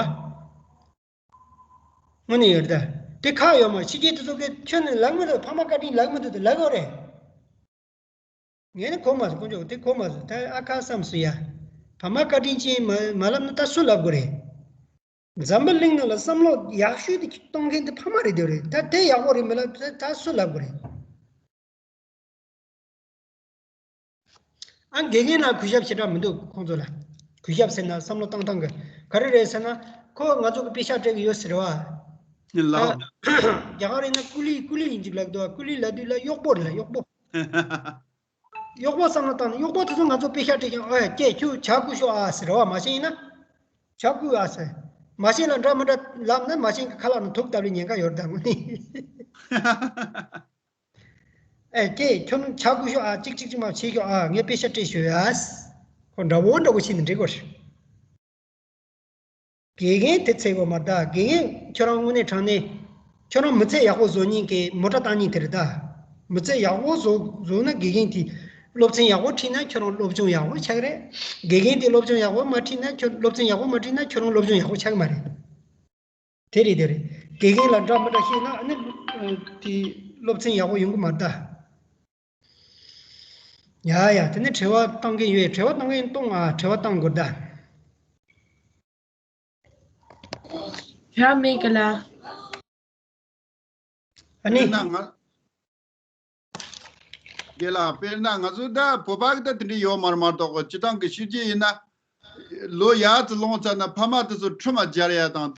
དངོས་གནས་ཡོད་རེད་ད། དེ་ཁག་ཡོད་མ། ཕྱི་རྒྱལ་དེ་ཚོ་གིས་ཁྱོད་ནི་ལབ་མི་འདུག་ཕ་མ་བཀའ་དྲིན་ལབ་མི་འདུག་དེ་ལབ་ཡོད་རེད། ངས་ནི་གོ་མ་སོང་། དཀོན་མཆོག་དེ་གོ་མ་སོང་། ད་ཨ་ཁ་བསམ་སོང་ཡ། ཕ་མ་བཀའ་དྲིན་ཅན་མ་མ་ལབ་ན་ད་སུ་ལབ་དགོས་རེད། འཛམ་བུ་གླིང་ནང་ལ་བསམ་བློ་ཡག་ཤོས་དེ་གཏོང་མཁན་དེ་ཕ་མ་རེད་འདོད་རེད། ད་དེ་ཡག་པོ་རེད་མི་ལབ་ད་ད་སུ་ལབ་དགོས་རེད། ཨ་དགེ་རྒན་ལ་གུས་ཞབས་ཞེ་དྲག་མི་འདུག་ཁོང་ཚོ་ལ། གུས་ཞབས་ཟེར་ན་བསམ་བློ་བཏང་སྟངས་ཀྱི་ག་རེ་རེད་ཟེར་ན། ཁོ་ང་ཚོ་གི་དཔེ་ཤག་སྤྲད་གི་ཡོད་ཟེར་བ། ལགས། རྒྱ་གར་ཡིན་ན་ཀུ་ལི་ཀུ་ལི་ཡིན་ཅིག་ལབ་འདུག་ཀུ་ལི་ལབ་དུས་ལ་གཡོག་པོ་རེད་ལ། གཡོག་པོ། གཡོག་པོ་བསམ་བློ་བཏང་ན་གཡོག་པོ་དེ་ཚོ་ང་ཚོ་དཔེ་ཤག་སྤྲད་ཀྱང་། ཨོ་ཡ་ཀྱེ་ཁྱོད་ཇ་བསྐོལ་ཤོག་ཨ་ཟེར་བ། མ་བྱན་ཡིན་ན་ཇ་བསྐོལ་ཨ་ཟེར། མ་བྱན་ལ་འདྲ་མི་འདྲ་ལབ་ན་མ་བྱན་གྱི་ཁ་ལག་ནང་དུག་བཏབ་ལེ་ཉེན་ཁ་ཡོད་རེད་ད་དངོས་གནས། ཨེ་ཀྱེ་ཁྱོད་ཇ་བསྐོལ་ཤོག་ཨ། ཅིག་ཅིག་ཅིག་མ་བྱེད་ཤོག་ཨ། ངས་དཔེ་ཤག་སྤྲད་ཞུ་ཡ། ཁོ་འདྲ་བོ་འདྲ་བོ་བྱས་ནས་འགྲིག་གོ། དགེ་རྒན་དེ་ཚད་གོ་མ་ད། དགེ་རྒན་ཁྱོད་རང་དངོས་གནས་དྲང་གནས་ཁྱོད་རང་མི་ཚེ་ཡག་པོ་བཟོ་མཁན་གྱི་མོ་ཊ་བཏང་མཁན་དེ་རེད་ད། མི་ཚེ་ཡག་པོ་བཟོ་བཟོ་ན་དགེ་རྒན་དེ། སློབ་ཚན་ཡག་པོ་ཁྲིད་ན་ཁྱོད་རང་སློབ་སྦྱོང་ཡག་པོ་ཆགས་ཀྱི་རེད། དགེ་རྒན་དེ་སློབ་སྦྱོང་ཡག་པོ་མ་ཁྲིད་ན་ཁྱོད། སློབ་ཚན་ཡག་པོ་མ་ཁྲིད་ན་ཁྱོད་རང་སློབ་སྦྱོང་ཡག་པོ་ཆགས་ཀྱི་མ་རེད། དེ་རེད་དེ་རེད། དགེ་རྒན་ལ་འདྲ་མི་འདྲ་བཤད་ན་ཨ་ནི་ཨ་དེ་སློབ་ཚན་ཡག་པོ་ཡོང་གི་མ་རེད་ད། ཡ་ཡ། དེ་ནས་དྲི་བ་བཏང་གི་ཡོད། དྲི་བ་བཏང་གི་ཡིན་གཏོང་ཨ། དྲི་བ་བཏང་དགོས་ད། ཡ་མེད་ག་ལ། ཨ་ནི། དཔེར་ན་ང་། དེ་ལ་དཔེར་ན་ང་ཚོ་ད་བོད་པ་གི་ད་དེ་འདྲ་ཡོད་མ་རེད་མ་གཏོགས། སྤྱི་བཏང་གི་ཕྱི་རྒྱལ་ཡིན་ན། ལོ་ཡར་ཙམ་ལོངས་ཚར་ན་ཕ་མ་དེ་ཚོ་ཁྲིམས་སྦྱར་ཡ་དང་